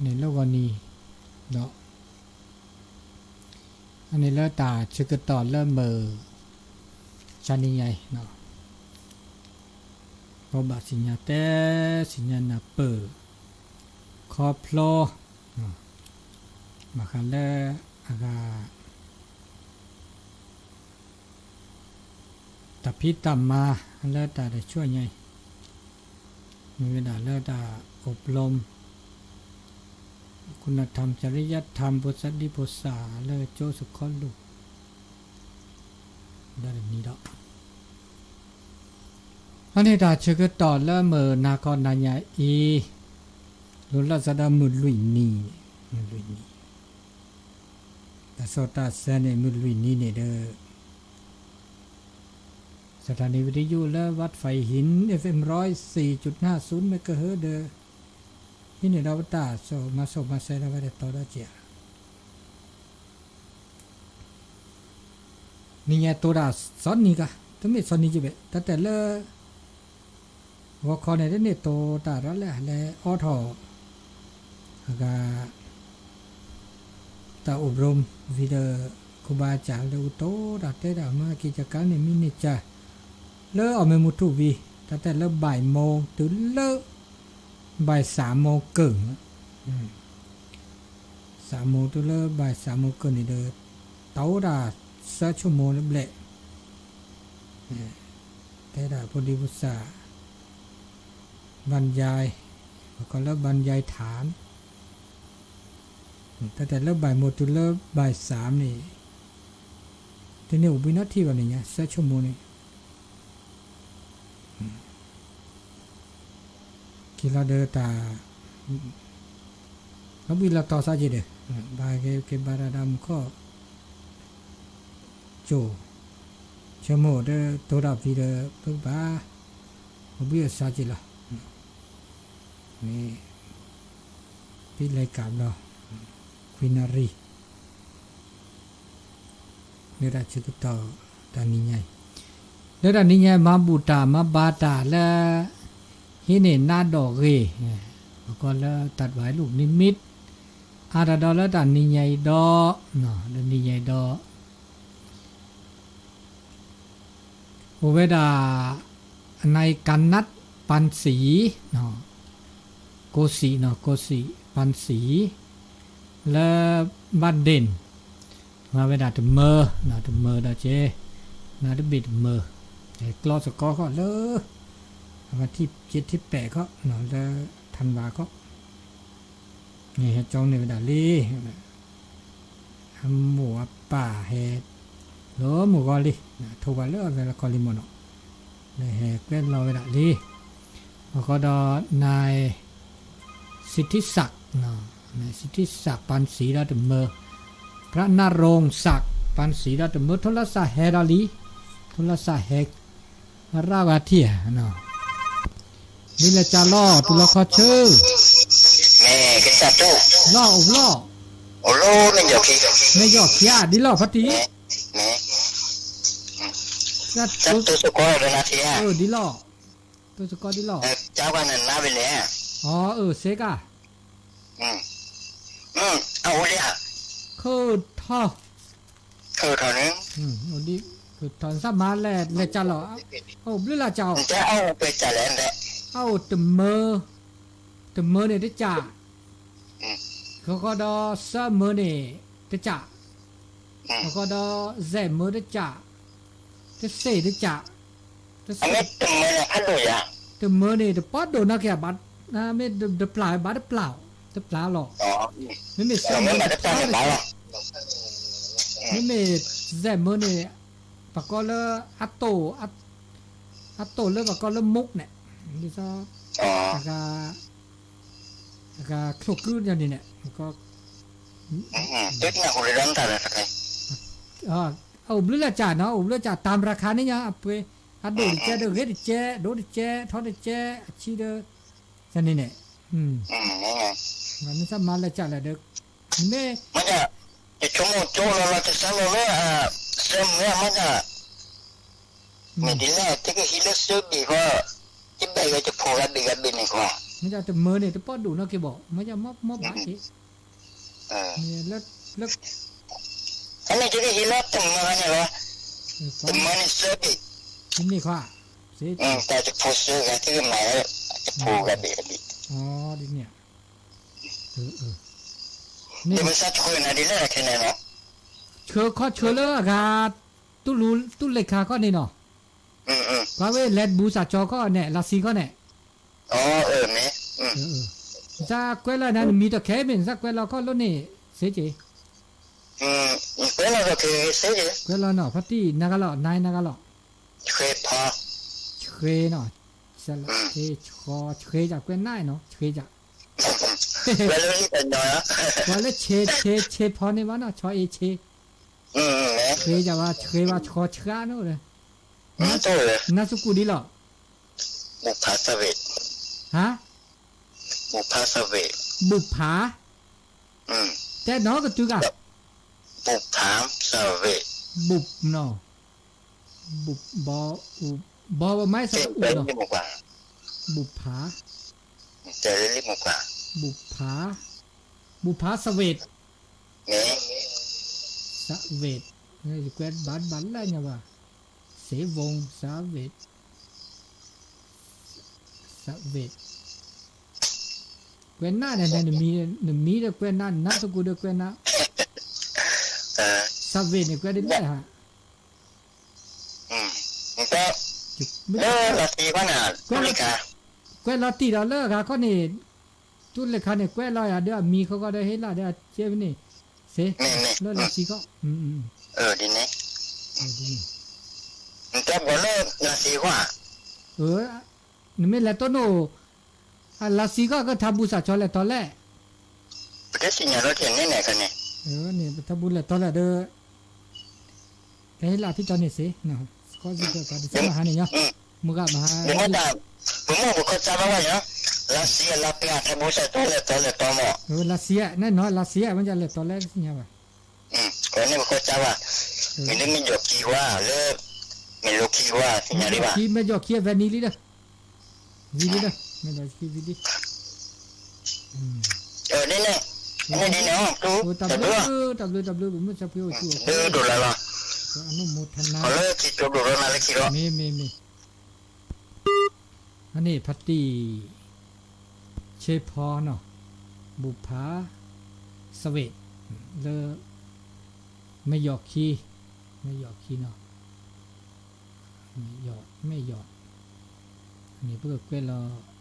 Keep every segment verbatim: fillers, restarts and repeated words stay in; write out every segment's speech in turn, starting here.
န့ၣ်လၢဂီၢ်နံၤ ဒီး အန့ၣ်လၢတၢ်ဆၢကတီၢ်လၢမုၢ် တနံၤညါအံၤ ပဘၣ်သ့ၣ်ညါတဲ သ့ၣ်ညါနၢ်ပၢၢ် ခီဖျိ ဘၣ်ဃးလၢအဂၤ တၢ်ဖံးတၢ်မၤလၢတၢ်တဆူညါအံၤ မ့ၢ်ဝဲဒၣ်လၢတၢ်အိၣ်ပလီ คุณธรรม จริยธรรม ဖိသၣ်ဒံဖိသၣ်လၢကၠိစခီလူၢ် ဒ်တနံၤဒီး အန့ၣ်တၢ်ဆၢကတီၢ်လၢမုၢ်နၤခီနၤညါအံၤ လိၣ်လၢစးဒီးမုၢ်လွံၢ်နံၤ မုၢ်လွံၢ်နံၤ တၢ်စီၣ်တၢ်ဆဲန့ၣ် မုၢ်လွံၢ်နံၤန့ၣ်ဒီး สถานีวิทยุ လၢ วัดไผ่หิน เอฟเอ็ม ร้อยสี่จุดห้าศูนย์ เมกะเฮิรตซ์ ဒီး ဟံးန့ၢ်ဒီးပတၢ် စီၤမၤစီၤမၤဆဲးဒီးဝဲဒၣ်တီၤဒီးကဲး နံၤညါတိၤတၢ်စီၤနံၤကါ တမ့ၢ်စီၤနံၤကဲးဘၣ် တၢ်တဲလၢ ဂီၤခီန့ၣ် တန့ၢ်တိၤတၢ်ဒီးလဲၣ် လဲၤအိးထီၣ် အဂၤ တၢ်အိၣ်ဘြိမ် ဝံၤဒီး ครูบาอาจารย์ လၢအုးတိၤတၢ်တဲတၢ်မၤက့ၤကကါန့ၣ် မံန့ၢ်ကၢ လၢအီၣ်မ့ၢ်မုၢ်ထူၣ်ဝံၤ တၢ်တဲလၢဘၣ်မူၤတုၤလၢ ဘၣ်သၢ်မူၤကၢၢ် သၢ်မူၤတုၤလၢဘၣ်သၢ်မူၤကၢၢ်န့ၣ်ဒီး တိၤတၢ်သၢဆိမိၣ်လၢဘျဲၣ် တဲဒၣ်ဖိဒံဖိသၣ် บรรยาย ပကိးလၢ บรรยายธรรม တၢ်တဲလၢဘၣ်မူၤတုၤလၢဘၣ်သၢ်န့ၣ် တန့ၢ်အိၣ်ဘှံးနီတထံၣ်ဘၣ်န့ၣ်ညါ သၢဆိမိၣ်န့ၣ် က့ၤလီၤဒီးတၢ် လီၤဘှံးလီၤတီၤစ့ၢ်ကီးဒီး ဘၣ်က့ၤက့ၤဘၣ်တၢ်ဒီးမူၤခီၣ် ကၠိ ဆိမိၣ်ဒီးတိၤတၢ်ဖံးဒီး ပဘၣ် အိၣ်ဘှံးအိၣ်သါက့ၤလီၤ မ့ၢ် ဖံးလဲၤကၣ်ဘျီ ခွံနၣ်ရံၣ် လၢတၢ်ဆၢကတီၢ်တနံၤညါအံၤ လၢတနံၤညါအံၤ မၤဘူၣ်တၢ်မၤဘါတၢ်လၢ ဟံးန့ၢ်နါဒီၣ်ဂ့ၤ ပကိးလၢ ตัดหวายลูกนิมิต အါတၢ်ဒီးလၢတနံၤညါအံၤဒီး လၢနံၤညါအံၤဒီး အိၣ်ဝဲဒၣ် นายกนัต ปันศรี ကိးစံၣ် ကိးစံၣ် ปันศรี လၢ บ้านเด่น မၤဝဲဒၣ်တမၢ တမၢဒီးက့ၤ နါတဘ့ၣ်တမၢ ကျီသကိးခီလၢ အဝဲထံၣ်က့ၤထံၣ်ပဲာ်ခီ လၢ ธันวา ခီ န့ၣ်ဟဲကၠီန့ၢ်ဝဲဒၣ်လံ အမိၢ်အပၢ်ဟဲ လီၤမုၢ်ဂီၤလံ ထိးဝဲလၢအဝဲလၢကီၢ်လံမီၢ်နီၤ လၢဟဲကွဲလီၤဝဲဒၣ်လံ အဃိဒီး นายสิทธิศักดิ์ นายสิทธิศักดิ์ ปันศรี ဒီးတမၢ พระนรงค์ศักดิ์ ปันศรี ဒီးတမၢ โทรศัพท์ဟဲဒီးလံ โทรศัพท์ဟဲ ရၣ်ဝဲထံၣ်ဧါ ဒ်လဲၣ်ကၢ်လီၤ တူၢ်လိာ်ခီဆၢ မ့ၢ်ကစၢ်တူၢ် လီၤအိၣ်လီၤ အိၣ်လီၤ မ့ၢ်ယီၢ်ခံ မ့ၢ်ယီၢ်ခံ ဒ်လီၤဖါတံၢ် မ့ၢ် ကစၢ်တူၢ်စကိးဒီးနၤထံၣ်ဧါ အၢ ဒ်လီၤ တူၢ်စကိးဒ်လီၤ ကၢ်ဝဲနနါဝဲလဲၣ် အီ အၢ စ့ၢ်ကီး အအိၣ်လံဧါ ခုၣ်ထီၣ် ခုၣ်ထီၣ်န့ၣ် အိၣ်ဒံး ခုၣ်ထီၣ် နသးမၤလဲၤ လဲၤကၢ်လီၤ အအိၣ်ဘျုးလၢ်ကၢ် အအိၣ် အအိၣ်တမၢ တမၢန့ၣ်တကၢ် ဃီဃီဒီးသၢမၢန့ၣ်တကၢ် ဃီဃီဒီးယဲၢ်မၢတကၢ် တသ့ၣ်တကၢ် တသ့ၣ် တမၢန့ၣ် တပီၣ်ဒိၣ်နီၢ်က့ၤဘၣ် မ့ၢ်တပျၢ်ဘၣ်တပျၢ် တပျၢ်လီၤ မ့မ့ၢ်သၢမၢန့ၣ် မ့မ့ၢ်ယဲၢ်မၢန့ၣ် ပကိးလၢအတိၢ် အတိၢ်လၢပကိးလၢမူးန့ၣ် ဒ်သိး အဂၤ အဂၤချိၣ်ကုဒ်န့ၣ်န့ၣ် ပကိး အအိၣ်ဘျုးလၢ်ကၢ်နီၤ အိၣ်ဘျုးလၢ်ကၢ် ตามราคาန့ၣ်ညါ အပှ့ၤ အဒိၣ်တကဲ ဒိၣ်ဂ့ၤတကဲ ဒိၣ်တကဲ ထီတကဲ အဆံဒီး န့ၣ်န့ၣ် နသးမၤလဲၤကၢ်လဲၣ်ဒီး မ့ၢ် မ့ၢ်ဒၣ် ယဆိကမိၣ်ကၠိလီၤလီၤ တသးလီၤလၢ သၢမၢမ့ၢ်ဒၣ် မ့ၢ်ဒ်လဲၣ် တကဟံးလၢသၢဘ့ၣ်ဃီ တဘ့ၣ်ဂ့ၤတဖိဂၤဘ့ၣ်ဂၤဘ့ၣ်န့ၣ်ဃီ မ့ၢ်ဒၣ်တမၢန့ၣ် တပီၣ်ဒိၣ်နီၢ်ကီၢ်ဘၣ်, မ့ၢ်ဒၣ်မီၢ် မီၢ်ဘၣ်က့ၢ်. အၢ မ့ၢ်လၢ လၢ အန့ၣ်ကဟ့ၣ်လီၤတမၢန့ၣ်လီၤ. အၢ တမၢန့ၣ် service ဒ်န့ၣ်ခွါ, စ့ၢ် အၢ တၢ်တဖိဆှၢဂၤ သုမၤလၢ တဖိဂၤဘ့ၣ်ဘ့ၣ်. အီ ဒ်န့ၣ်ဧါ. အၢ အၢ န့ၣ် မ့ၢ်ဆၢထၢၣ်နၤဒ်လဲၣ်ခဲန့ၣ်နီၤ. ဆှၢခီဆှၢလၢအဂၤ တူၢ်လူ တူၢ်လ့ၣ်ခါခီန့ၣ်နီၤ. အၢ အၢ ကွၢ်ဝဲလဲၤဘူၣ်စၢ်ကၠီခီန့ၣ် လၢစံခီန့ၣ်. အီ အၢ မ့ၢ် အၢ အၢ နစၢ်ကွဲးလီၤနၤ နမံၤတခဲမ့ၢ် နစၢ်ကွဲးလီၤခီလိာ်န့ၣ် စ့ၢ်ကီး. အၢ ကွဲးလီၤခီခဲစ့ၢ်ကီး. ကွဲးလီၤနီၤ ဖါတံၢ် နၤဂၤလီၤ နၤ နၤဂၤလီၤ. ဆှဲဖီ. ဆှဲနီၤ ဆှဲ ဆှဲ ဆှဲ ဆှဲယၤ ကွဲးနၤနီၤ ဆှဲယၤ. ကွဲးလၢ ဆှဲ ဆှဲ ဆှဲဖီန့ၣ်ဘၣ်နီၤ ဆီအ့ ဆှဲ. ဆှဲယၤဝဲ ဆှဲဝဲ ဆီဆှါနီၤလၢ နၢ်စူၢ်ကီးဒ်လီၤ. ဘူၣ်ဖးစဝ့း. ဟါ ဘူၣ်ဖးစဝ့း. ဘူၣ်ဖး. တဲနီၤကတုၤဂၤ. ဘူၣ်ဖးစဝ့း. ဘူၣ်နီၤ ဘူၣ် ဘီ အူ ဘီ ဘီမၤ စ အူ နီၤ. ဘူၣ်ဖး. ဘူၣ်ဖး ဘူၣ်ဖးစဝ့း. စဝ့း ကွဲးဘၣ်ဘၣ်လၢညါဘၣ် စ့ဝိုင် စဝ့း စဝ့း ကွဲးနၤန့ၣ် နမံၤ နမံၤဒီးကွဲးနၤ နၢ်စူၢ်ကီးဒီးကွဲးနၤ စဝ့းန့ၣ် ကွဲးဒ်လဲၣ်ဟါ. လၢလၢစံခီန့ၣ် ကွဲးလီၤတံၢ်ဒီးလၢအဂၤခီန့ၣ် တူၢ်လ့ၣ်ခါန့ၣ် ကွဲးလီၤယၤဒီးအမံၤဃီဃီဒီးဟ့ၣ်လၢ်ဒီးအကဲန့ၣ် စ့ လၢလၢစံခီ အၢ ဒ်န့ၣ် နတဘၣ်လၢလၢစံခီ အၢ နမ့ၢ်လဲၤတိၢ်နီၣ် အလၢစံခီကထါဘူၣ်စၢ်ကၠီလဲၤတီၤလဲၣ် ပတသ့ၣ်ညါလီၤတ့ၢ်န့ၣ်န့ၣ်ခါန့ၣ် အၢ န့ၣ် ပထါဘူၣ်လဲၤတီၤလဲၣ်ဒီး ကဟ့ၣ်လၢ်ဖံးတီၤန့ၣ်စ့ ခီဆံးကၠီ ပှၤတဆၢမဟါန့ၣ်ညီ မုၢ်ဂၤမဟါ ပမိၢ်ပခီၣ်စၢ်ဘၣ်ဝဲညီ လၢစံအလၢပျၢ်ထါဘူၣ်စၢ်ကၠီလဲၤတီၤလဲၤတီၤမီၢ် အၢ လၢစံအန့ၣ်နီၤ လၢစံအ မ့ၢ်လၢတီၤလဲၣ်သ့ၣ်ညါဘၣ် အၢ န့ၣ်ပခီၣ်စၢ်ဘၣ် မ့ၢ်လၢမ့ၢ်ယီၤခံဝါ လၢ မ့ၢ်လိာ်ခံဝါ သ့ၣ်ညါဒံးဘၣ် မ့ၢ်ယီၤခံ မ့ၢ်ယီၤခံ အဝဲနံၤလံဒီး ဝံၤလံဒီး မ့ၢ်ယီၤခံဝံၤလံ အၢ ဒ်န့ၣ် န့ၣ်ဒ်န့ၣ် တၢ်ဘျုး တၢ်ဘျုး တၢ်ဘျုး ပမုၢ်ဆါဖှံအိၣ်ဆူၣ်အိၣ်ချ့ ဒ်ဒိၣ်လၢ်လီၤ အနုမောทนา လၢခံကၠိဒိၣ်လီၤနၤလၢခံလီၤ မ့ၢ် မ့ၢ် မ့ၢ် အန့ၣ် ဖါတံၢ် ဆ့ဖီနီၤ ဘူၣ်ဖး စဝ့း လၢ မ့ၢ်ယီၤခံ မ့ၢ်ယီၤခံနီၤ မ့ၢ်ယီၤ မ့ၢ်ယီၤ အန့ၣ် ပကကွဲးလီၤ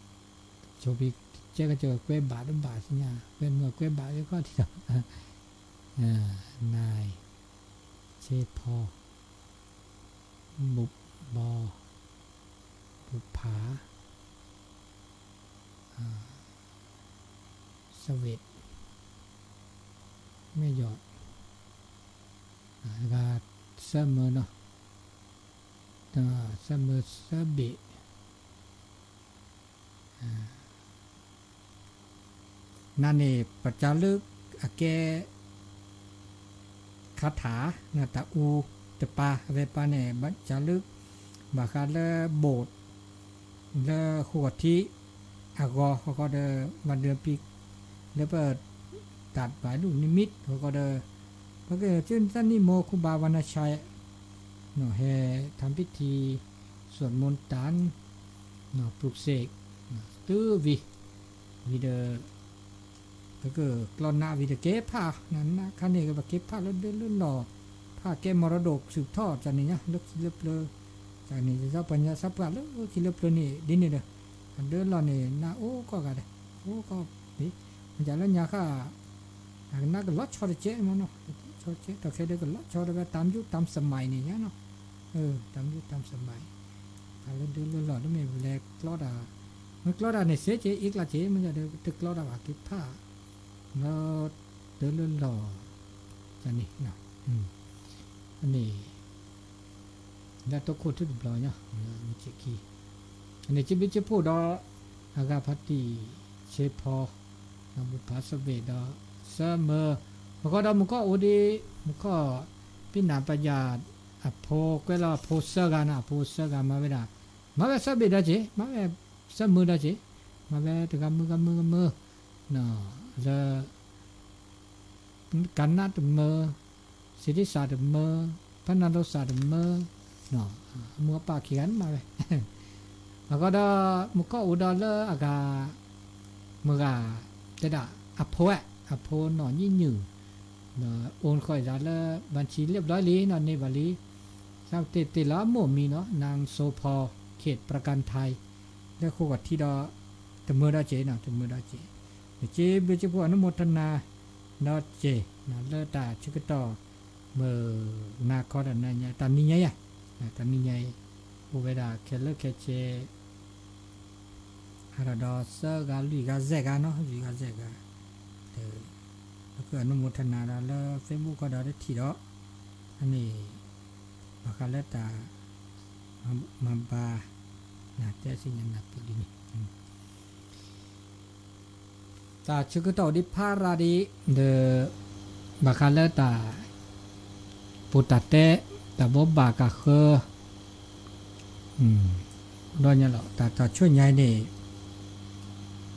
ဆိပံး ကဲကကွဲးဘၣ်တဘၣ်သ့ၣ်ညါ ကွဲးမုၢ်ကွဲးဘၣ်လၢခီၣ်ထံးဒီး နၤ ဆ့ဖီ ဘူၣ် ဘီ ဘူၣ်ဖး စဝ့း မ့ၢ်ယီၤ ဂၤ ဆၢမၢနီၤ ဆၢမၢ ဆၢဘ့း နၤန့ၣ် ပစးလၢအကဲ คาถา နတၢ်အူတပၤ အဝဲပၤန့ၣ် ဘၣ်စးလၢ ဘၣ်ဃးလၢ โบสถ์ လၢဃိာ်ထံ အဂီၤ ဃီဃီဒီး วันเดือนปี လၢပတၢ်ဘၣ်ဒူၣ်နိမိတ် ဃီဃီဒီး ပကစၢၢ်သန့ၤမိၢ်ခူဘၣ်ဝဏ္ဏชัย ဟဲ ทำพิธี สวดมนต์တၢ် ပลุกเสก တုၤဝံၤ ဝံၤဒီး ပကကျီနးဝံၤဒီးက့ၤဖး နခါန့ၣ် ပက့ၤဖးလၢဒၢလၢလီၢ် ဖးကဲ มรดก สืบทอด ကန့ၣ်ညါ လၢခံလၢပျၢၤ ကန့ၣ် ပှၤညါစၢ်ပှၢ်လၢခံလၢပျၢၤန့ၣ် ဒ်န့ၣ်ဒီး အဒၢလီၢ်န့ၣ် နအိၣ်ကီၢ်ဂၤဒဲး အိၣ်ကီၢ် မ့ၢ်လၢညါဃၣ် နကလီၤဆီတကဲမ့ၢ်နီၤ ဆီတကဲ ဒီးခဲဒၢကလီၤဆီဒီးဝဲ ตามยุคตามสมัย န့ၣ်ညါနီၤ ตามยุคตามสมัย ဖးလၢဒၢလၢလီၢ် တမ့ၢ်လဲၤကျီတၢ် မ့ၢ်ကျီတၢ်န့ၣ် စ့ၢ်ကီး အ့ကျါစ့ၢ် မ့ၢ်ယၤဒီး တကျီတၢ်ဘၣ် က့ၤဖး လၢဒၢလၢလီၢ် ကန့ၣ် အန့ၣ် လၢတခိၣ်ထူၣ်တဘျီညါ မုၢ်ဆ့ၣ်ခံ အန့ၣ် စံးဘျုးစံးဖှိၣ်ဒီး အဂၤဖါတံၢ် ဆ့ဖီ ဒီးဘူၣ်ဖးစဝ့းဒီး ဆၢမၢ အဃိဒီးမုၢ်ခီၣ်အိၣ်ဒံး မုၢ်ခီၣ် ပံနၢ်ပယၢ် အဖိကွဲးလီၤအဖိသၢဂၤန့ၣ် အဖိသၢဂၤမၤဝဲဒၣ် မၤဝဲစဝ့းဒီးစ့ၢ် မၤဝဲစၢမၢဒီးစ့ၢ် မၤဝဲတဂၤမုၢ်ဂၤမုၢ်ဂၤမုၢ် နီၤ လၢ ကနၣ်တမၢ သီရိသၣ်တမၢ ဖနန္ဒိသၣ်တမၢ နီၤ အမိၢ်အပၢ်ခံဂၤန့ၣ်မၤဝဲ အဃိဒီး မူကီၢ်အိၣ်ဒီးလၢအဂၤ မုၢ်ဂၤ တဲဒၣ် အဖိအဲ အဖိနီၢ်ညံၣ်ညူၣ် အိၣ်ဃီၣ်အသးလၢ บัญชีเรียบร้อยလံနီၤ န့ၢ်ဘၣ်လံ သးတ့ၢ်တ့ၢ်လီၤအမိၢ်မံၤနီၤ นางโสภา เขตประกันภัย လၢဃိာ်ဂီၤထံးဒီး တမၢဒီးစ့ၢ်နီၤ တမၢဒီးစ့ၢ် စ့ၢ်ဘျုးစ့ၢ်ဖိ อนุโมทนา ဒီးစ့ၢ်နီၤ လၢတၢ်ဆၢကတီၢ် မုၢ်နၤခီဒီးနၤညါ တၢ်နံၤညါယၤ တၢ်နံၤညါအံၤ အိၣ်ဝဲဒၣ်ခဲလၢာ်ခဲဆ့ အါထီၣ်ဒီးသၢဂၤလွံၢ်ဂၤယဲၢ်ဂၤနီၤ လွံၢ်ဂၤယဲၢ်ဂၤ ဒီး လၢက อนุโมทนา ဒီးလၢ Facebook ခီဒီးတထံၣ်ဒီး အန့ၣ် ဘၣ်ဃးလၢတၢ် မၤဘၣ် နၤတဲသ့ၣ်ညါနၢ်ပၢၢ်လံန့ၣ် တၢ်ဆၢကတီၢ်ဒ်ဖးရၤဒ် ဒီး ဘၣ်ဃးလၢတၢ် ပူၤတၢ်တဲ တၢ်ဘိးဘၣ်ကဃၢ ဒီးညါလီၤ တၢ် တၢ်ဆူညါအံၤန့ၣ်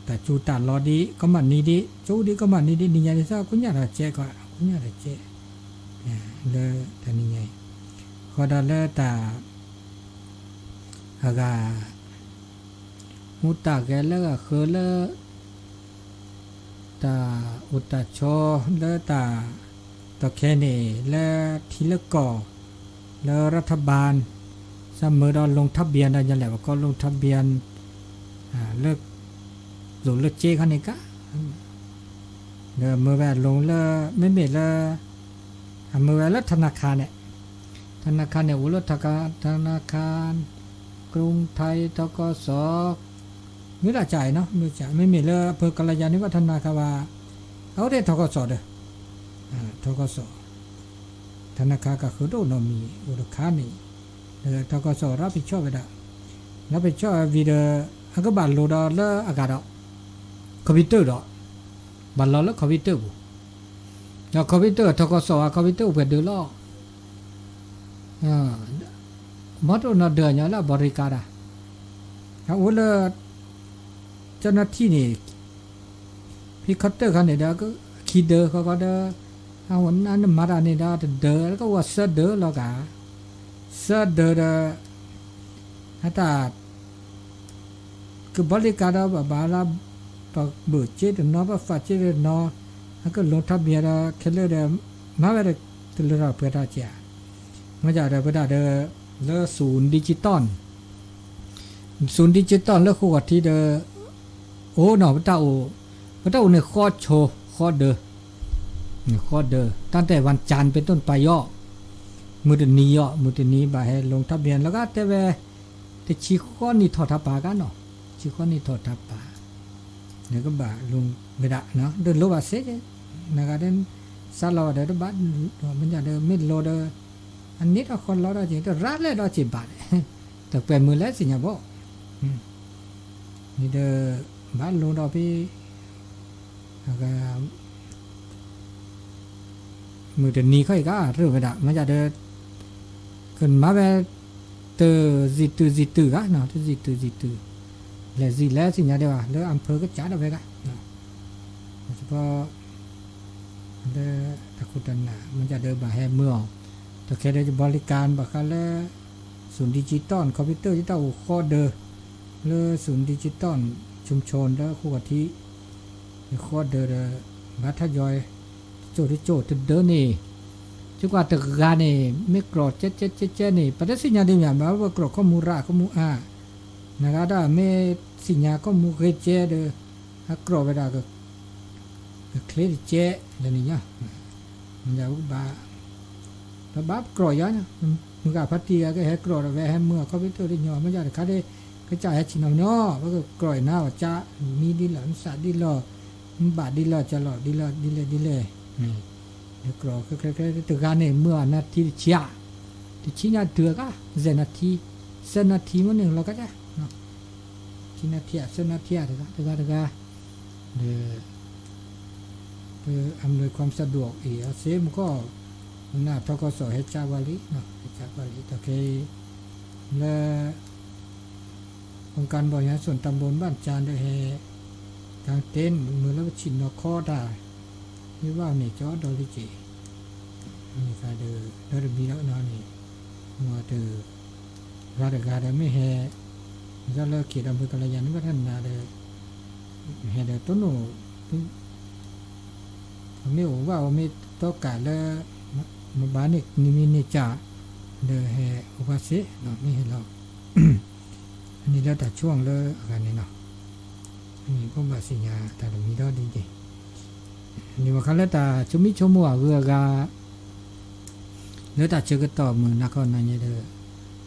တၢ်စူၤတၢ်လီၤဒ် ကီမးနံၤဒ် စူၤဒ်ကီမးနံၤဒ် နံၤညါဒ်သး ကိညၣ်တၢ်ကဲကီး ကိညၣ်တၢ်ကဲ လၢတၢ်နံၤညါအံၤ ဃီဒီးလၢတၢ် အဂၤ မူတၢ်ဂဲၤလၢအဃၢၤလၢ တၢ်အိၣ်တၢ်ဆိးလၢတၢ် တီၢ်ခဲန့ၣ် လၢထံလၢကီၢ် လၢ รัฐบาล သးမၢဒီး ลงทะเบียน ဒီးညါလဲၣ် ပကိး ลงทะเบียน လၢ လိာ်လၢစ့ခါန့ၣ်ကါ ဒီးမၢဝဲအလိၤလၢ မ့မ့ၢ်လၢ အမၢဝဲလၢ ธนาคาร န့ၣ် ธนาคาร န့ၣ် အိၣ်လၢ ธนาคาร ธนาคารกรุงไทย ธ.ก.ส မ့ၢ်ဒၣ်ကၢ်အံၤနီၤ မ့ၢ်ကၢ် မ့မ့ၢ်လၢအဖၢကလယၤန့ၣ် วัฒนาคาร ဘၣ် အအိၣ်ထဲ ธ.ก.ส ဒီး ธ.ก.ส ธนาคาร ကဃုာ်ဒိၣ်နီတမံၤ အိၣ်တခါန့ၣ် ဒီး ธ.ก.ส รับผิดชอบဝဲဒၣ် รับผิดชอบဝဲဒၣ် အကဘၣ်လိာ်ဒီးလၢအဂၤဒီး computer ဒီး ဘၣ်လီၤလၢ computer ပူၤ ဒီး computer ထီၣ်ကီၢ်စီၣ် computer အိၣ်ပှဲၤဒၢးလီၤ မ့ၢ်တအိၣ်နီၢ်ဒၢးညီလၢအဘီရံကၤဒၣ် အအိၣ်လၢ เจ้าหน้าที่န့ၣ် ဖဲ เคาน์เตอร์ ခါန့ၣ်ဒီး ခံဒၢးဃီဃီဒီး အဝဲနမၤတၢ်န့ၣ်ဒီး တဒၢး လၢကဝဲသၢဒၢးလီၤကါ သၢဒၢးဒီး အတၢ် ကဘီရံကၤဒီး ဘၣ်ဘၣ်လၢ ပဘၢၣ်စ့တနီၤ ပဖးစ့တနီၤ အက ลงทะเบียน ဒီး ခဲလၢာ်ဒီး မၤဝဲဒီး တလၢတၢ်ပှဲၤတၢ်စ့ဧါ မ့ၢ်ဒၣ်ဒီး ပဝဲဒၣ်ဒီး လၢ ศูนย์ดิจิตอล ศูนย์ดิจิตอล လၢဃိာ်ဂီၤထံးဒီး အိၣ်နီၤ ပတၢ်အိၣ် ပတၢ်အိၣ်န့ၣ် ဃီဆိ ဃီဒၢး ဃီဒၢး ตั้งแต่วันจันทร์เป็นต้นไปယီၤ မုၢ်တနံၤယီၤ မုၢ်တနံၤဘၣ်ဟဲ ลงทะเบียน လၢကတဲဝဲ တဆံဃိးနံၣ်ထီၣ်တၢ်ပာ်ကါနီၤ တဆံဃိးနံၣ်ထီၣ်တၢ်ပာ် နကဘၣ် ลง ဝဲဒၣ်နီၤ ဒီးလိၣ်ဘၣ်စ့ နဂၤဒီး စးလီၤဘၣ်ဒီး တဘၣ် မ့ၢ်ဒၣ်ဒီး မ့ၢ်လိၣ်ဒီး အန့ၣ်ဒီးဃီလီၤဒီးက့ၤ တရၣ်လဲၣ်ဒီးက့ၤဘၣ် တပှဲၤမုၢ်လဲၣ်သ့ၣ်ညါဘၣ် န့ၣ်ဒီး ဘၣ်လိၣ်ဒီးဖဲ မုၢ်တနံၤခီအံၤကါ ရၢၢ်ဝဲဒၣ် မ့ၢ်ဒၣ်ဒီး ကမၤဝဲ တဇံၣ်တုၤဇံၣ်တုၤဂၤနီၤ တဇံၣ်တုၤဇံၣ်တုၤ လဲၤဇံၣ်လဲၤသ့ၣ်ညါဒဲးဘၣ် လၢအမ်ၣ်ဖၢၣ်ကစၢ်ဒၣ်ဝဲဂၤ เฉพาะ လၢတၢ်ခိၣ်တၢ်နၢ် မ့ၢ်ဒၣ်ဒီးဘၣ်ဟဲမုၢ်အီၤ တၢ်ခဲဒီး ဘီရံကၤ ဘၣ်ဃးလၢ ศูนย์ดิจิตอล คอมพิวเตอร์ ယတၢ်အိၣ်ဃီဒၢး လၢ ศูนย์ดิจิตอล ชุมชน လၢဃိာ်ဂီၤထံး ဃီဒၢးဒီး ဘၣ်ထါယွဲ တစိၢ်တစိၢ်တဒၢးန့ၣ် စ့ၢ်ကီးတဂၤန့ၣ် မ့ၢ်ကြီၣ်ကဲကဲကဲကဲန့ၣ် ပတသ့ၣ်ညါဒ်မ့ၢ် ဘၣ်ဝဲကြီၣ်ခီၣ်မူရၣ်ခီၣ်မူအါ နဂၤဒၣ်မ့ၢ်သ့ၣ်ညါခီၣ်မူဂ့ၤကဲဒီး အကြီၣ်ဝဲဒၣ် ကချ့တကဲ လၢန့ၣ်ညါ မ့ၢ်ဒၣ်ဘၣ် ပဘၣ်ကြီၣ်ယါ မုၢ်ဂၤဖါတံၢ်ဂၤကဟဲကြီၣ်ဒီးဝဲဟဲမုၢ်အခီၣ်ဖံးတၢၢ်တညီ မ့ၢ်ဒၣ်တခါဒၣ် ကစၢ်ဟဲဆ့ၣ်နီၤညီ ပကကြီၣ်အံၤနၤ ကၠၣ်မံဒ်လီၤ မစၢ်ဒ်လီၤ မဘၣ်ဒ်လီၤ ကၠၣ်လီၤဒ်လီၤ ဒ်လဲၣ်ဒ်လဲၣ် န့ၣ် ဒီးကြီၣ်ခဲခဲခဲ တဂၤန့ၣ် မုၢ်အနၢ်ထံတဆံ တဆံညါဒုးကါ ယဲၢ်နၢ်ထံ သၢနၢ်ထံမ့ၢ်န့ၣ်လီၤကါ ဆံနၢ်ထံ သၢနၢ်ထံ တဂၤ တဂၤ တဂၤ ဒီး ပ อำนวยความสะดวก အံၤ အစ့မကီၢ် န ทกส ဟဲကၠၣ်ကွၢ်လံ ဟဲကၠၣ်ကွၢ်လံ တၢ်ခဲအံၤ လၢ องค์การบริหารส่วนตำบลบ้านจานเดอแฮ กางเต็นท์ เมือลวชิตนครตา วิวาห์เน่จ้อดอลลิเจ นี่กาเดอ เดอมีแล้วเนาะนี่ มัวเตอ กาเดอกาเดอไม่แฮ แล้วเขตอำเภอกัลยาณิวัฒนาเดอ แฮเดอต้นโหน ไม่โอว่าไม่ต้องการแล้ว มาบาเนกนิมิตเนจา เดอแฮโอภาเสเนาะ ไม่เห็นหรอก อันนี้แล้วแต่ช่วงแล้วกันนี่เนาะ อันนี้ก็บาสิญญา แต่ละมีแล้วดีเจ นี่ว่าคันแล้วแต่ชุมิชุมัวเอือกา แล้วแต่เชิงกันต่อเมืองนครนายกเด้อ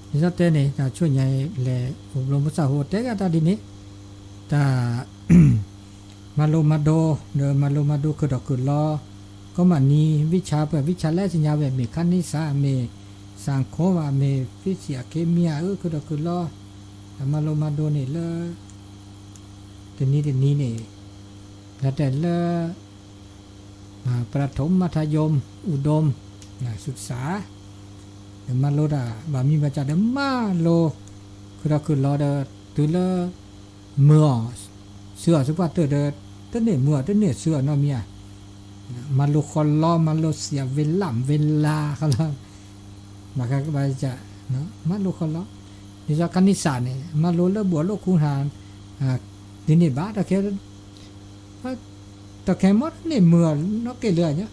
นี่ซะแต่นี่ แต่ช่วยใหญ่แลอบรมภาษาหัวแต่ก็ตาดีนี่ แต่ มาโลมาโด เด้อ มาโลมาโดคือดอกคือลอ ก็มานี่วิชาเปิดวิชาแลสิญญาแบบมีคณิตศาสตร์ มีสังคมอะ มีฟิสิกส์เคมีอะ เออ คือดอกคือลอ แต่มาโลมาโดนี่เลอ แต่นี้แต่นี้นี่ แล้วแต่เลอ อ่า ประถมมัธยมอุดม นะ ศึกษา เดี๋ยวมาโลดอ่ะ บ่ามีบ่าจาเดี๋ยวมาโล คือเราคือรอเดี๋ยวตื่นเลอ เมือเสือสุภาพเตอร์เด้อ เต้นเนี่ยเมือเต้นเนี่ยเสือเนาะเมีย มาโลคอลอ มาโลเสียเวลา เวลาเขาละ มาก็บ่าจะเนาะ มาโลคอลอ นี่จะคณิตศาสตร์เนี่ย มาโลเลอบวกลบคูณหาร อ่า ทีนี้บ่าตะแคง ตะแคงหมดเนี่ยเมือเนาะเกลือเนี่ย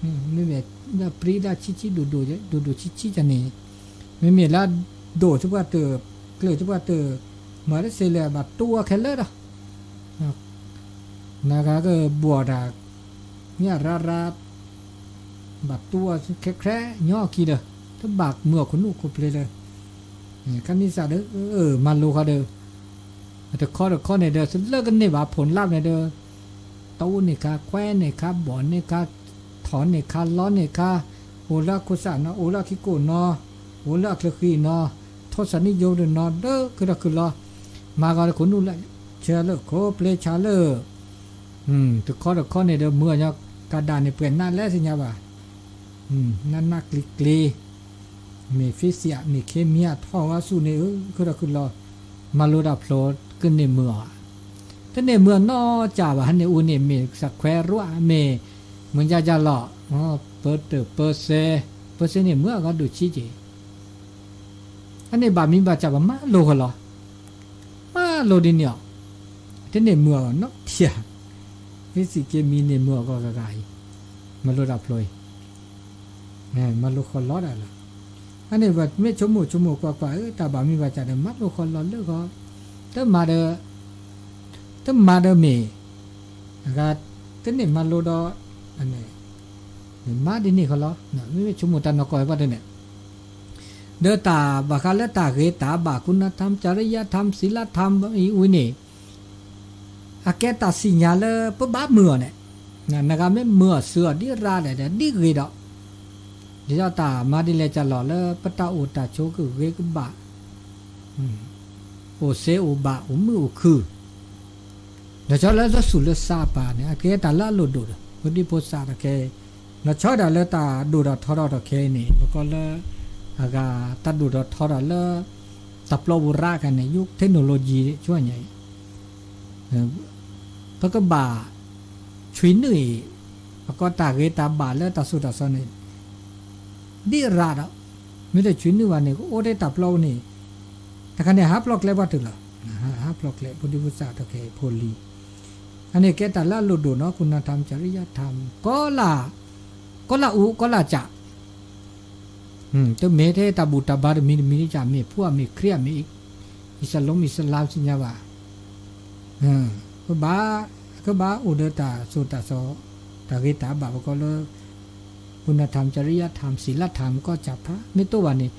อืม นี่แบบ ดาปรีดาชิชิดูดูดูดูชิชิจะนี่ ไม่มีแล้ว โดดสุภาพเตอร์ เกลือสุภาพเตอร์ มาได้เสียเลย บ่าตัวแค่เลิศอ่ะ นะครับ ก็บวกดา เนี่ย รารา บ่าตัวแคร่ๆ ย่อกี่เด้อ ถ้าบากเมือคนนุคนเพลเลย นี่ คณิตศาสตร์เด้อ เออ มาโลเขาเด้อ แต่ข้อ แต่ข้อเนี่ยเด้อ สุดเลิกกันเนี่ยว่าผลลัพธ์เนี่ยเด้อ ตู้เนี่ยค่ะ แคว้นเนี่ยค่ะ บ่อนเนี่ยค่ะ ถอนเนี่ยค่ะ ร้อนเนี่ยค่ะ โอละคุสะเนาะ โอละคิโกะเนาะ โอละเครือขีเนาะ ทศนิยมเด้อเนาะ เด้อ คือละคือรอ มาก็คนนุละ เชื่อเลิกโคเปลชาเลิก อืม แต่ข้อ แต่ข้อเนี่ยเด้อ เมือเนี่ย กระดาษเนี่ยเปื้อนหน้าแล้วสิเนี่ยว่า อืม นั่นนักลิกลี มีฟิสิกส์ มีเคมี ท่องว่าสู้เนี่ย เออ คือละคือรอ มาโลดาโผล่ขึ้นในเมือ แต่ในเมือนอกจากว่าในอูเนี่ยมีสแควร์รั้ว มีเหมือนยาจาหล่อ อ๋อ เปอร์เตอร์ เปอร์เซ เปอร์เซเนี่ยเมือก็ดูชี้เจ อันนี้บ่ามีบ่าจาบ่ามาโลเขาเหรอ มาโลดีเนี่ย แต่ในเมือเนาะเถีย ฟิสิกส์เคมีในเมือก็กระไร มาโลดาโผล่ แหม มาโลคอลอดอะล่ะ อันนี้ว่าไม่ชั่วโมงชั่วโมงกว่าๆ เออ แต่บ่ามีบ่าจาเดี๋ยวมาโลคอลอดเลิกก็ เติมมาเด้อ เติมมาเด้อเมย์ นะครับ เติมเนี่ยมาโลดอ อันนี้ เนี่ยมาดีนี่เขาเหรอ เนี่ย ไม่ ไม่ชั่วโมงตานนอกอยว่าเด้อเนี่ย เด้อตาบ่าคาเลือตาเหตาบ่าคุณธรรม จริยธรรม ศีลธรรม อีอุ้ยนี่ อาแกตัดสินญาเลยเปิ้นบ่าเมือเนี่ย นะ นะครับ ไม่เมือเสือดิราเนี่ย ดิเกดอก เดี๋ยวตามาดีแลจะหล่อเลย ปะตาโอตาโชคือเกกบ่า อืม โอเซโอบะ โอมือโอคือ เดี๋ยวชอบแล้วจะสุดเลยซาปาเนี่ย อาแกตาละโลดโดด พอดีโพสาตะแค แล้วชอบดาเลยตาดูดอกทอดอกตะแคนี่ แล้วก็เลย อากาตาดูดอกทอดอกเลย ตับโลบุระกันเนี่ย ยุคเทคโนโลยีช่วยไง เออ เปิ้นก็บ่าชุยนึ่ง แล้วก็ตาเกตาบ่าแล้วตาสุดตาซอนนี่ ดิราดอ่ะ ไม่ได้ชุยนึ่งวันนี้ก็โอ้ได้ตับโลนี่ แต่คันเนี่ยฮับโลกแล้วว่าถึงเหรอ นะฮะ ฮับโลกแล้ว พุทธิพุทธศาสตร์โอเค โพลี อันนี้แกแต่ละหลุดดูเนาะ คุณธรรม จริยธรรม ก็ละ ก็ละอุ ก็ละจะ อืม ตัวเมเทตาบุตาบาดมี มีจ่ามีพวกมีเครียดมีอิสลาม อิสลามสิญญาว่า เออ ก็บ่า ก็บ่าอุเดตาสุตาสอ ตาเกตาบ่าก็เลย คุณธรรม จริยธรรม ศีลธรรม ก็จับพระ ไม่ตัววันนี้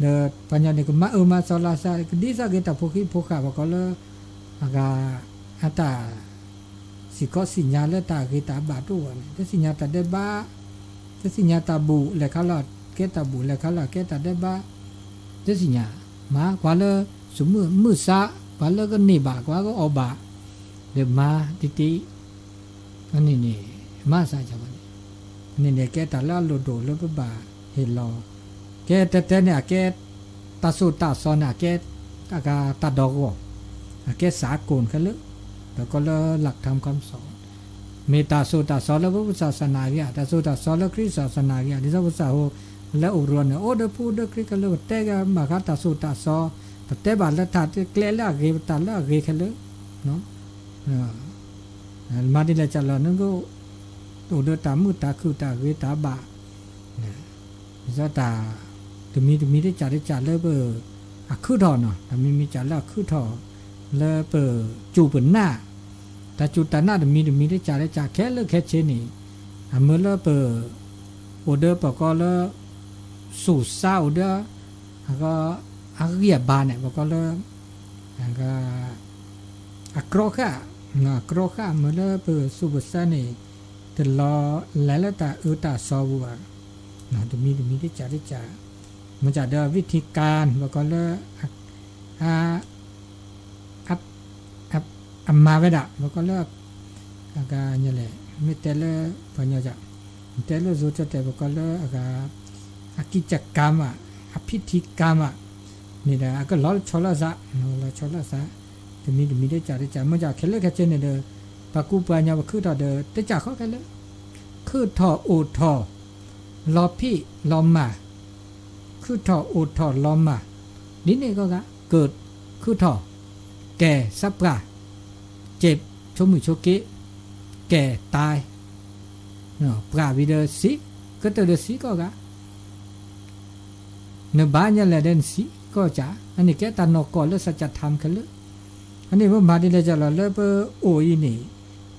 เดอปัญญาเนี่ยก็มาเออมาสอลาซาก็ดีซะเกตาโพคิโพคาบ่าก็เลย อากา อัตตา สิขอสิญญาและตาเกตาบ่าตัวเนี่ย แต่สิญญาตาได้บ่า แต่สิญญาตาบุและคาลอด เกตาบุและคาลอด เกตาได้บ่า แต่สิญญา มากว่าเลย สมมือมือสะ กว่าเลยก็นี่บ่ากว่าก็เอาบ่า เดี๋ยวมาติติ อันนี้นี่ มาสะจังหวะนี้ อันนี้เนี่ย แกแต่ละโลดโดดแล้วก็บ่า เห็นรอ แกแต่แต่เนี่ย แกตาสูตาซอนน่ะ แก အကတၢ်ဒိၣ်ဂီၢ် အကဲစးကိၣ်ခဲလၢာ် ပၢၢ်ကီးလၢ หลักธรรมคำสอน မ့ၢ်တၢ်သိၣ်တၢ်သီလၢပဝိသုသၢသနၢ်ဂ့ၤ တၢ်သိၣ်တၢ်သီလၢခရံာ်သၢသနၢ်ဂ့ၤ ဒ်သိးပသးဟူလၢအိၣ်ရၢၢ်န့ၣ် အိၣ်ဒီးဖိဒီးခရံာ်ခဲလၢာ် ပတဲကဘၣ်ဃးတၢ်သိၣ်တၢ်သီ ပတဲဘၣ်လၢတၢ်ကျဲလၢအဂ့ၤ ပတၢ်လၢအဂ့ၤခဲလၢာ် မၤဒ်လဲၣ်ကလဲၣ် နကအိၣ်ဒီးတၢ်မုာ်တၢ်ခုၣ် တၢ်ဂ့ၤတၢ်ဘၣ် ဒ်သိးတၢ်တမံၤတမံၤ တကးတကးလၢပ အခုၣ်ထီၣ်နီၤ တၢ်မံၤမံၤကးလၢအခုၣ်ထီၣ် လၢပစူၢ်ပနာ် တၢ်စူၢ်တၢ်နာ်တမံၤတမံၤ တကးတကးခဲလၢာ်ခဲဆ့န့ၣ် အမ့ၢ်လၢပ အိၣ်ဒီးပၢၢ်ကီးလၢ သူၣ်စၢ်အိၣ်ဒီး အဂံၢ်အဘါန့ၣ် ပၢၢ်ကီးလၢ အက အကြီဃာ် အကြီဃာ် မ့ၢ်လၢပသူၣ်ပစၢ်န့ၣ် တလီၤလဲၤလၢတၢ်အၢတၢ်သီပူၤဘၣ် တမံၤတမံၤ တကးတကး မ့ၢ်ကးဒီး วิธีการ ပၢၢ်ကီးလၢ အ အ အ အမၤဝဲဒၣ် ပၢၢ်ကီးလၢ အက ညါလဲၣ် မ့ၢ်တဲလၢ ပှၤညီက တဲလၢ ယိၤကီးတဲ ပၢၢ်ကီးလၢ အက အกิจกรรม အ အพิธีกรรม န့ၣ်ဒီး အကလီၤဆီလီၤသး လီၤဆီလီၤသး တမံၤတမံၤ တကးတကး မ့ၢ်ကးခဲလၢာ်ခဲဆ့န့ၣ်ဒီး ပှၤကူပှၤကညီ ပခုၣ်ထီၣ်ဒီး တကးဃီခဲလၢာ် ခုၣ်ထီၣ်အိၣ်ထီၣ် လီၤဖံးလီၤမၤ ခုၣ်ထီၣ်အိၣ်ထီၣ်လီၤမၢ် ဒ်န့ၣ်ကီးဂၤ เกิด ခုၣ်ထီၣ် แก่ သးပှၢ် เจ็บ ဆိမိၣ်ဆိက့ แก่ ตาย ပှၢ်ဝံၤဒီးသံ ကတၢၢ်ဒီးသံ ကီးဂၤ နဘါညါလဲၣ်ဒီးနသံ ကီးကး အန့ၣ်ကဲတၢ်နီၢ်ကီၢ်လၢ สัจธรรม ခဲလၢာ် အန့ၣ်ပမၤဒ်လဲၣ်ကလဲၣ် လၢပအိၣ်အံၤန့ၣ်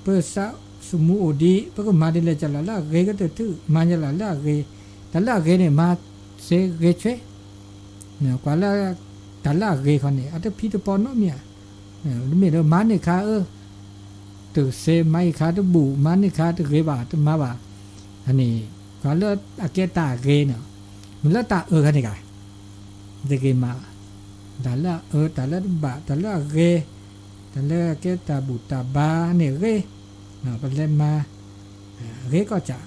ပသးသမူအိၣ်ဒံး ပကမၤဒ်လဲၣ်ကလဲၣ် လၢအဂ့ၤကတၢၢ် မၤညါလဲၣ်လၢအဂ့ၤ တၢ်လၢအဂ့ၤန့ၣ် မၤစ့ဂ့ၤဆွဲ ကွၢ်လၢ တၢ်လၢအဂ့ၤခီန့ၣ် အတဖံးတပီၤနီတမံၤဧါ မ့ၢ်ဒီးမၤန့ၢ်ခါအၢ တစ့ မၤအံၤခါတဘူၣ် မၤန့ၢ်ခါတဂ့ၤဘၣ် တမၤဘၣ် အန့ၣ် ကွၢ်လၢအကဲတၢ်အဂ့ၤန့ၣ် မ့ၢ်လၢတၢ်အၢခါန့ၣ်ဂၤ တဂ့ၤမး တၢ်လၢအအၢ တၢ်လၢတဘၣ် တၢ်လၢအဂ့ၤ တၢ်လၢအကဲတၢ်ဘူၣ်တၢ်ဘါန့ၣ်ဂ့ၤ ပလဲၤမၤ ဂ့ၤကီးကး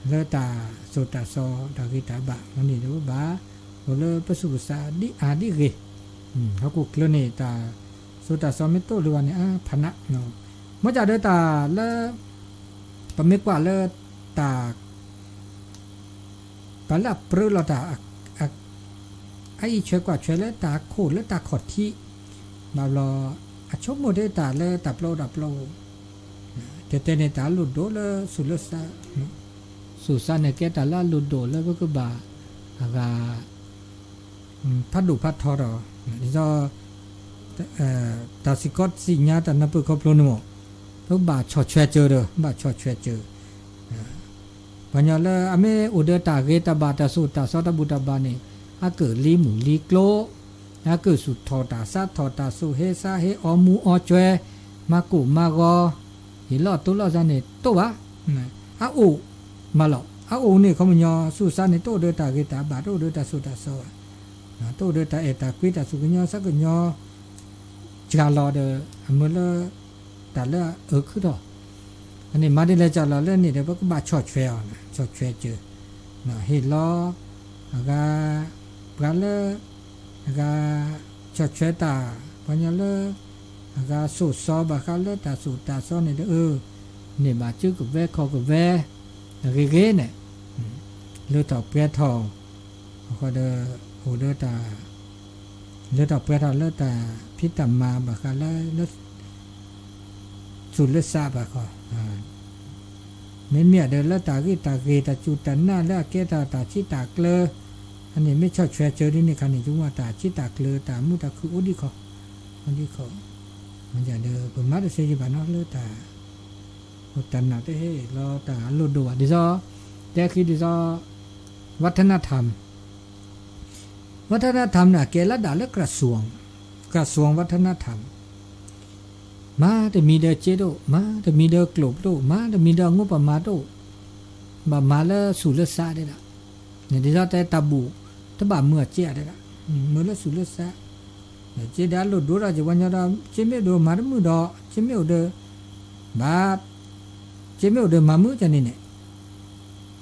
လၢတၢ်သိၣ်တၢ်သီ တၢ်ဂ့ၤတၢ်ဘၣ် မ့ၢ်န့ၣ်ဒီးဘၣ် အိၣ်လၢပသူၣ်ပသးဒ်အါဒ်ဂ့ၤ ဟီၣ်ခိၣ်ချၢန့ၣ် တၢ်သိၣ်တၢ်သီမ့ၢ်တအိၣ်လၢၤဘၣ်န့ၣ် အါဖးနး မ့ၢ်ကးဒီးတၢ်လၢ ပမ့ၢ်ကွၢ်လၢတၢ် ပှၤလၢအပြၢလီၤတၢ် အ အ အအံးဆွဲကွၢ်ဆွဲလၢတၢ်အခိၣ်လၢတၢ်ခီၣ်ထံး ဘၣ်ဘျီ အဆိကမိၣ်ဒၣ်တၢ်လၢတၢ်ပျီ တၢ်ပျီ တဲတဲန့ၣ် တၢ်အလိၣ်ဒိၣ်လၢသူၣ်လၢသး သူၣ်သးန့ၣ်ကဲတၢ်လၢအလိၣ်ဒိၣ်လၢပကဘၣ် အဂၤ ဖးဒိၣ်ဖးထီဒီး ဒ်သိး တၢ်စ့ၢ်ကီးစံၣ်ညါတၢ်နၢ်ပၢၢ်ခီဖျိန့ၣ်မ့ၢ် ပကဘၣ်ဆီၣ်ထွဲကၢၤဒီး ဘၣ်ဆီၣ်ထွဲကၢၤ ပှၤကညီလၢအမ့ၢ်အိၣ်ဒီးတၢ်ဂ့ၤတၢ်ဘၣ် တၢ်သိၣ်တၢ်သီ တၢ်ဘူၣ်တၢ်ဘါန့ၣ် အကလုာ်လံမုၢ်လံကျိ အကလုာ်သူၣ်ထီၣ်တၢ်သးထီၣ်တၢ် သူၣ်ဟ့သးဟ့ အီမူအီကၠွဲ မၤကိၢ်မၤဂီၤ ဟ့ၣ်လီၤတိၢ်လီၤသးန့ၣ် တအိၣ်ဘၣ် အအိၣ်မးလီၤ အအိၣ်န့ၣ် ခီပညီ သူၣ်သးန့ၣ် တအိၣ်ဒီးတၢ်ဂ့ၤတၢ်ဘၣ် တအိၣ်ဒီးတၢ်သိၣ်တၢ်သီဘၣ် တအိၣ်ဒီးတၢ်အဲၣ်တၢ်ကွံ တၢ်သူၣ်ကညီၤသးကညီၤ စှၤလီၤဒီး အမ့ၢ်လၢ တၢ်လၢအအၢခုၣ်ထီၣ် အန့ၣ်မၤဒ်လဲၣ်ကလဲၣ်လၢန့ၣ်ဒီး ပကဘၣ်ဆီၣ်ထွဲအီၤ ဆီၣ်ထွဲကၢၤ ဟ့ၣ်လီၤ အဂၤ ပှၤလၢ အဂၤ ဆီၣ်ထွဲတၢ် ပှၤကညီလၢ အဂၤသိၣ်စီဘၣ်ဃးလၢတၢ်သိၣ်တၢ်သီန့ၣ်ဒီး အၢ န့ၢ်ဘၣ်စုကဝဲၤခီၣ်ကဝဲၤ အဂ့ၤဂ့ၤန့ၣ် လၢထီၣ်ပှဲၤထီၣ် အဃိဒီး အိၣ်ဒီးတၢ် လၢထီၣ်ပှဲၤထီၣ်လၢတၢ်ဖံးတၢ်မၤဘၣ်ဃးလၢ လၢ သူၣ်လၢသးဘၣ်ဃီ မ့မ့ၢ်ဒီးလၢတၢ်ဂ့ၢ်တၢ်ဂ့ၤ တၢ်စူၢ်တၢ်နာ်လၢအကဲတၢ် တၢ်ဆံးတၢ်ကျၢၤ အန့ၣ်မ့ၢ်ဆီၣ်ထွဲကၢၤဒ်န့ၣ်ခါန့ၣ် ယုမ့ၢ်တၢ်ဆံးတၢ်ကျၢၤ တၢ်မုာ်တၢ်ခုၣ်အိၣ်ဒံးခီ အိၣ်ဒံးခီ မ့ၢ်ဒီး ပမၤတသ့ယဘၣ်နီၤ လၢတၢ် တၢ်နာ်တဟ့ၣ်လီၤတၢ်အလိၣ်ဒိၣ်ဘၣ် ဒ်သိး တဲဃံဒ်သိး วัฒนธรรม วัฒนธรรม န့ၣ် အကဲလၢဒၣ်လၢ กระทรวง กระทรวงวัฒนธรรม မၤတမံၤဒီးစ့တအိၣ် မၤတမံၤဒီးကျိၣ်တအိၣ် မၤတမံၤဒီး งบประมาณ တအိၣ် ဘၣ်မၤလၢသူၣ်လၢသးဒၣ်ဒၣ် န့ၣ်ဒ်သိးတဲတၢ်ဘူၣ် တဘၣ်မုာ်အစ့ဒၣ်ဒၣ် မုာ်လၢသူၣ်လၢသး စ့ဒီးအလိၣ်ဒိၣ်ဒီး ယဝဲညီဒီး စ့မ့ၢ်အိၣ်ဒီးမၤတမုာ်ဒီး စ့မ့ၢ်အိၣ်ဒီး ဘၣ် စ့မ့ၢ်အိၣ်ဒီးမၤမုာ်ကန့ၣ်န့ၣ်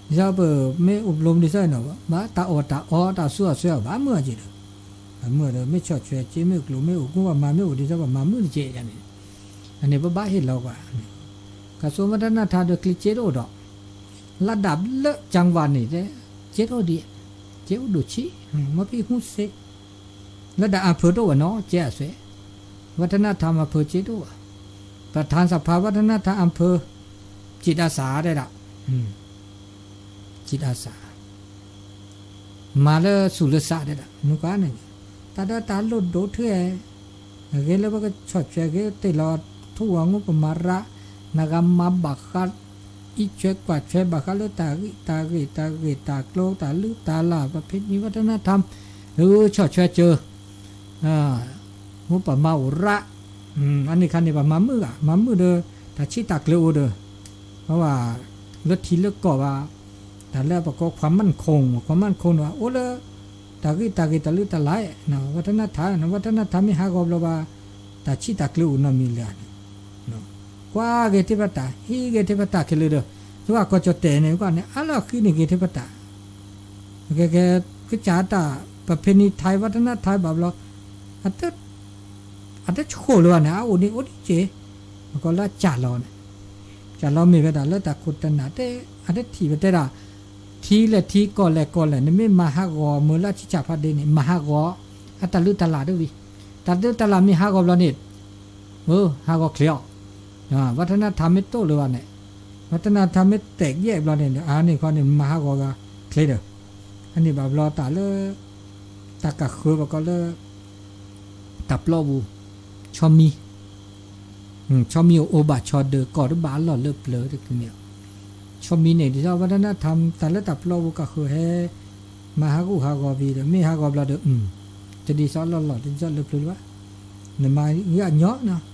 ဒ်သိးပမ့ၢ်အိၣ်ဘျိမနုၤစ့ၢ်နီၤ ဘၣ်တၢ်အီၣ်တၢ်အီ တၢ်သူၣ်အီၣ်ဆှဲအီၣ် ဘၣ်မုာ်အစ့ဒီး အမုၢ်ဒီး မ့ၢ်ဆီၣ်ထွဲစ့ မ့ၢ်အိၣ်ကျိၤ မ့ၢ်အိၣ်ကူ ပှၤမၤမ့ၢ်အိၣ်ဒ်သိး ပှၤမၤမုာ်တက့ၢ်ယါန့ၣ်, အန့ၣ် ပဘၣ်ဟ့ၣ်လီၤကွၢ်, ကဆူ ဝฒນธรรม ဒီး ကျ့စ့တအိၣ်ဒီး လၢဒၣ်လၢ จังหวัด န့ၣ် စ့တအိၣ်ဒံး, စ့အိၣ်ဒိၣ်ဆံး, မ့ၢ်ပဟံးစ့ လၢဒၣ် อำเภอ တအိၣ်ဘၣ်နီၤ စ့အစွဲ, ဝฒนธรรม อำเภอ စ့တအိၣ်ဘၣ်, ประธานสภาวัฒนธรรมอำเภอ จิตอาสา တဲဒၣ်, จิตอาสา မၤလၢသူၣ်လၢသးဒဲဒၣ် နကွၢ်န့ၣ်, တၢ်ဒီးတၢ်လိၣ်ဒိၣ်ထဲ, အဂ့ၢ်လၢပကဆီၣ်ထွဲဂ့ၤ တ့ၢ်လီၤထူဝါ ငိုပမၤရး, နဂၤမၤဘၣ်ဃး အံးဆွဲကွၢ်ထွဲဘၣ်ဃးလၢ တၢ်ဂ့ၢ် တၢ်ဂ့ၢ် တၢ်ဂ့ၢ်တၢ်ကျိၤ တၢ်လုၢ်တၢ်လၢ် ประเพณีวัฒนธรรม လၢဆီၣ်ထွဲစၢၤ ငိုပမၤအိၣ်ရး, အန့ၣ်ခါန့ၣ် ပမၤမုာ်ဂ့ၤ မၤမုာ်ဒီး တၢ်ဆံၣ်တၢ်ကျၢၤအိၣ်ဒီး เพราะว่า လၢထံလၢကီၢ်ဘၣ်, တၢ်လၢပကိး ความมั่นคง ความมั่นคง န့ၣ် အိၣ်လၢ တၢ်ဂ့ၢ်တၢ်ဂ့ၢ် တၢ်လုၢ်တၢ်လၢ် ဝฒนธรรม ဝฒนธรรม မ့ၢ်ဟးဂီၤဘျီဘၣ်, တၢ်ဆံၣ်တၢ်ကျၢၤအိၣ်နီတမံၤလၢၤန့ၣ်, ကွၢ်ဂ့ၤထဲပတၢ် ဟံးဂ့ၤထဲပတၢ်ခဲလၢာ်ဒီး ယကွၢ်ကီၢ်ကၠီၣ်တဲာ်န့ၣ် ကွၢ်န့ၣ် အါလီၢ်ဃံန့ၣ်ဂ့ၤထဲပတၢ် ကဲ ကဲ ကစၢ်တၢ် ประเพณีไทย วัฒนธรรม ဘၣ်ဘျီ အတ အတဆိၣ်လၢၤဘၣ်န့ၣ် အအိၣ်န့ၣ်အိၣ်ဒံးစ့ၢ်, မ့ၢ်ကီးလၢအစၢ်လီၤန့ၣ်, စၢ်လီၤမ့ၢ်ဝဲဒၣ်လၢတၢ်ခိၣ်တနၢ်တဲ အတထံၣ်ဝဲတဲဒၣ်, ထံလဲၣ်ထံ ကီၢ်လဲၣ်ကီၢ်လဲၣ် နမ့ၢ်မၤဟးဂီၤမုာ်လၢဆံၣ်ဆၣ်ဖးဒ့န့ၣ် မၤဟးဂီၤ, အတၢ်လုၢ်တၢ်လၢ်တဝံၤ, တၢ်လုၢ်တၢ်လၢ်မ့ၢ်ဟးဂီၤဘျီန့ၣ် အၢ ဟးဂီၤချ့အီၤ, ဝฒนธรรม မ့ၢ်တိၢ်လၢၤဘၣ်န့ၣ်, ဝฒนธรรม မ့ၢ်တဲာ်ယဲၢ်ဘျီန့ၣ် အန့ၣ်ခီန့ၣ် မၤဟးဂီၤဂၤချ့ဒီး, အန့ၣ်ဘၣ်ဘျီတၢ်လၢ တၢ်ကဃၢၤဘၣ်ကီးလၢ တၢ်ပျီပူၤ ဆီမံ, ဆီမံအိၣ်ဘၣ်ဆီဒၢး ကီၢ်တဘၣ်အလီၢ်လၢပျၢၤတကမ့ၢ်, ဆီမံန့ၣ် ဒ်သိး ဝฒนธรรม တၢ်လၢတၢ်ပျီပူၤကဃၢၤဟဲ မၤဟးဂူာ်ဟးဂီၤဝံၤဒီး မ့ၢ်ဟးဂီၤဘျီဒီး တဒ်သိးလီၢ်လီၢ် တဒ်သိးလၢပျၢၤလၢၤဘၣ်, နမၤဂ့ၤအညီနီၤ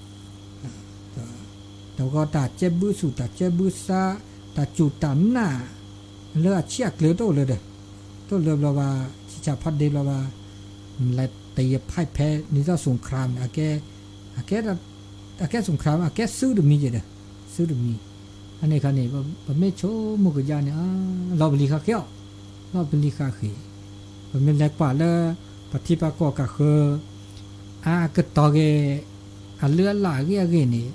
တဂီၤတၢ်ကဲဘုသူၣ် တၢ်ကဲဘုစါ တၢ်စူၢ်တၢ်နာ် လၢအဆံၣ်အကျၢၤတအိၣ်လၢၤဒီး, တအိၣ်လၢၤဘျီဘၣ် ဆံၣ်ဆၣ်ဖးဒ့ဘျီဘၣ်, လဲၤတယဲၢ်ဖဲးဖဲး ဒ်သိး สงคราม န့ၣ် အကဲ အကဲ အကဲ สงคราม အကဲစုတမံၤက့ၤဒီး စုတမံၤ, အန့ၣ်ခါန့ၣ် ပမ့ၢ်ဆိကမိၣ်ကဒါန့ၣ် လီၤပလံၤဃာ်ဃ့အီၤ, လီၤပလံၤဃာ်ဃ့, ပမ့ၢ်လဲၤကွၢ်လၢ ပထံပကီၢ်ကဃၢၤ အကတီၢ်ဂ့ၤ အလုၢ်အလၢ်အဂ့ၢ်အဂ့ၢ်န့ၣ်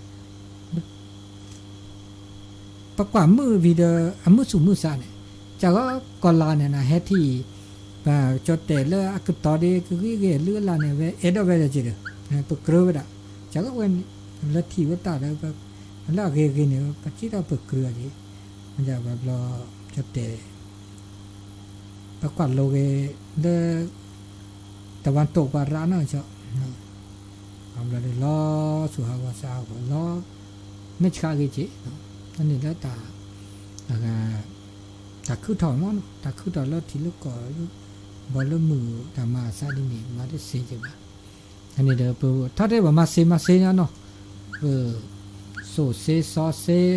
ပကွၢ်မုာ်ဝံၤဒီး အမုာ်သူၣ်မုာ်သးန့ၣ်, ကၢ်ဂီၤကီၢ်လာ်န့ၣ် နဟဲထံၣ် ပကၠီၣ်တဲၣ်လၢအကတီၢ်ဒ့ကဂ့ၢ်ဂ့ၢ် အလုၢ်အလၢ်န့ၣ် ဝဲအဲၣ်ဒိးဝဲဒၣ်က့ၤဒီး ပကြၢးဝဲဒၣ်, ကၢ်ဂီၤဝဲန့ၣ် လၢထံၣ်ဝဲတၢ်ဒီး လၢအဂ့ၤဂ့ၤန့ၣ် ပစံးထီၣ်ပကြၢးအီၤက့ၤ, မ့ၢ်ဒၣ်ဘၣ်ဘျီ ကၠီၣ်တဲၣ် ပကွၢ်လိၤဂ့ၤလၢ တဝၣ်တိၣ်ပှၤရးနီၢ်ကီၢ်, အဘျီဒီးလီၤဆူဟးဂီၤစးဟးဂီၤလီၤ, မ့ၢ်ဆှးဂ့ၤက့ၤ, အန့ၣ်လၢတၢ် တၢ်ခုထီၣ်မ့ၢ်နီၤ, တၢ်ခုထီၣ်လၢထံးလၢကီၢ်, ဘီလၢမုၢ်တၢ်မၤအသးဒ်န့ၣ် မၤတသ့က့ၤဘၣ်. အန့ၣ်ဒီးပထီၣ်တ့ၢ်ပမၤစ့မၤစ့ညါနီၤ, ပ စိာ်စ့စီစ့,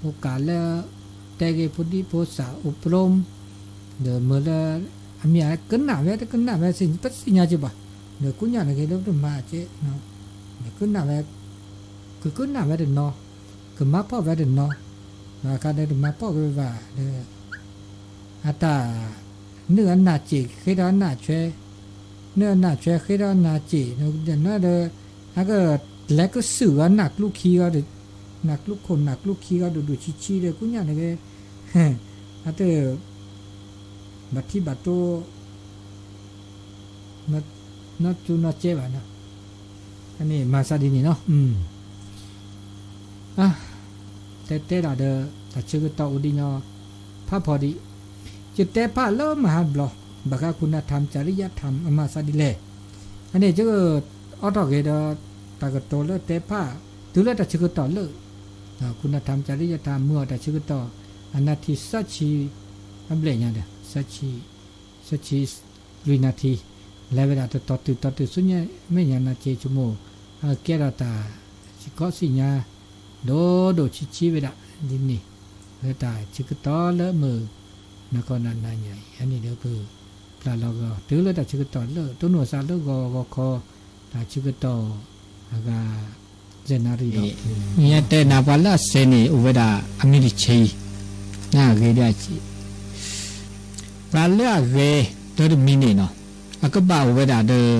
အိၣ်ကၢ်လၢ တဲဂ့ၤဖိဒံဖိသၣ်အိၣ်ပျိမး, ဒီးမ့ၢ်လၢ အမ့ၢ်အကနၣ်ဝဲတကနၣ်ဝဲ ပသ့ၣ်ညါက့ၤဘၣ်, ဒီးကူညၣ်န့ၣ်ဂ့ၤလၢပတမၤက့ၤ, ကနၣ်ဝဲ ကကနၣ်ဝဲတနီၤ, ကမၤပိာ်ဝဲတနီၤ, အခါဒီးတမၤပိာ်က့ၤဝဲဘၣ်ဒီး အတၢ် နုာ်အနၢ်စ့ၣ်ဃ့ထီၣ်အနၢ်ဆွဲ, နုာ်အနၢ်ဆွဲဃ့ထီၣ်အနၢ်စ့ၣ်, ဒီး အကလဲၤကစုာ်အီၤ နၢ်ကျူခံဂီၤဒီး နၢ်ကျူခိၣ်နၢ်ကျူခံဂီၤဒိၣ်ဒိၣ်ဆံးဆံးဒီး ကူညၣ်န့ၣ်ဂ့ၤ, အတ ဘၣ်ထံဘၣ်တိၢ် နီၢ်စူၤနီၢ်စဲဘၣ်နီၤ, အန့ၣ်မၤသးဒ်န့ၣ်နီၤ, အါ တဲတဲဒၣ်ဒီး တၢ်ဆၢကတီၢ်အိၣ်ဒ်ညီ ဖးဖီဒံး, ယတဲဖးလၢမဟါတဘျီ ဘၣ်ဃး คุณธรรม จริยธรรม အမၤသးဒ်လဲၣ်, အန့ၣ် ယအိးထီၣ်က့ၤဒီး တၢ်ကတိၤလၢတဲဖး တုၤလၢတၢ်ဆၢကတီၢ်လၢ คุณธรรม จริยธรรม မုၢ်အီၣ်တၢ်ဆၢကတီၢ် အနၢ်ထံသၢဆံ အဘျဲၣ်ညါဒီး သၢဆံ သၢဆံလွံၢ်နၢ်ထံ လဲၤဝဲဒၣ်တတီၤတုၤတီၤတုၤ ဆူညါမဲာ်ညါနၤစ့ဆိကမိၣ် အကဲထီၣ်တၢ်စံၣ်ခီၣ်စံၣ်ညါ ဒိၣ်ဒိၣ်ဆံးဆံးဝဲဒၣ်ဒ်န့ၣ်, လၢတၢ်ဆၢကတီၢ်လၢအမုၢ်နၤကီၢ်နၤနၤညါအံၤ အန့ၣ်ဒီးပပျၢ်လီၤဂီၤ တုၤလၢတၢ်ဆၢကတီၢ်လၢ တိၢ်နီၣ်သးလၢဂီၤဂီၤခီ တၢ်ဆၢကတီၢ်အဂၤ ယဲၢ်နၣ်ရံၣ်ဒီး ယတဲနၤပှၤလၢအစဲးန့ၣ် အိၣ်ဝဲဒၣ်အမံၤတဆံ နဂ့ၤဒၣ်စံး ပှၤလၢအဂဲၤတၢ်တမံၤန့ၣ်နီၤ အကဘၣ်အိၣ်ဝဲဒၣ်ဒီး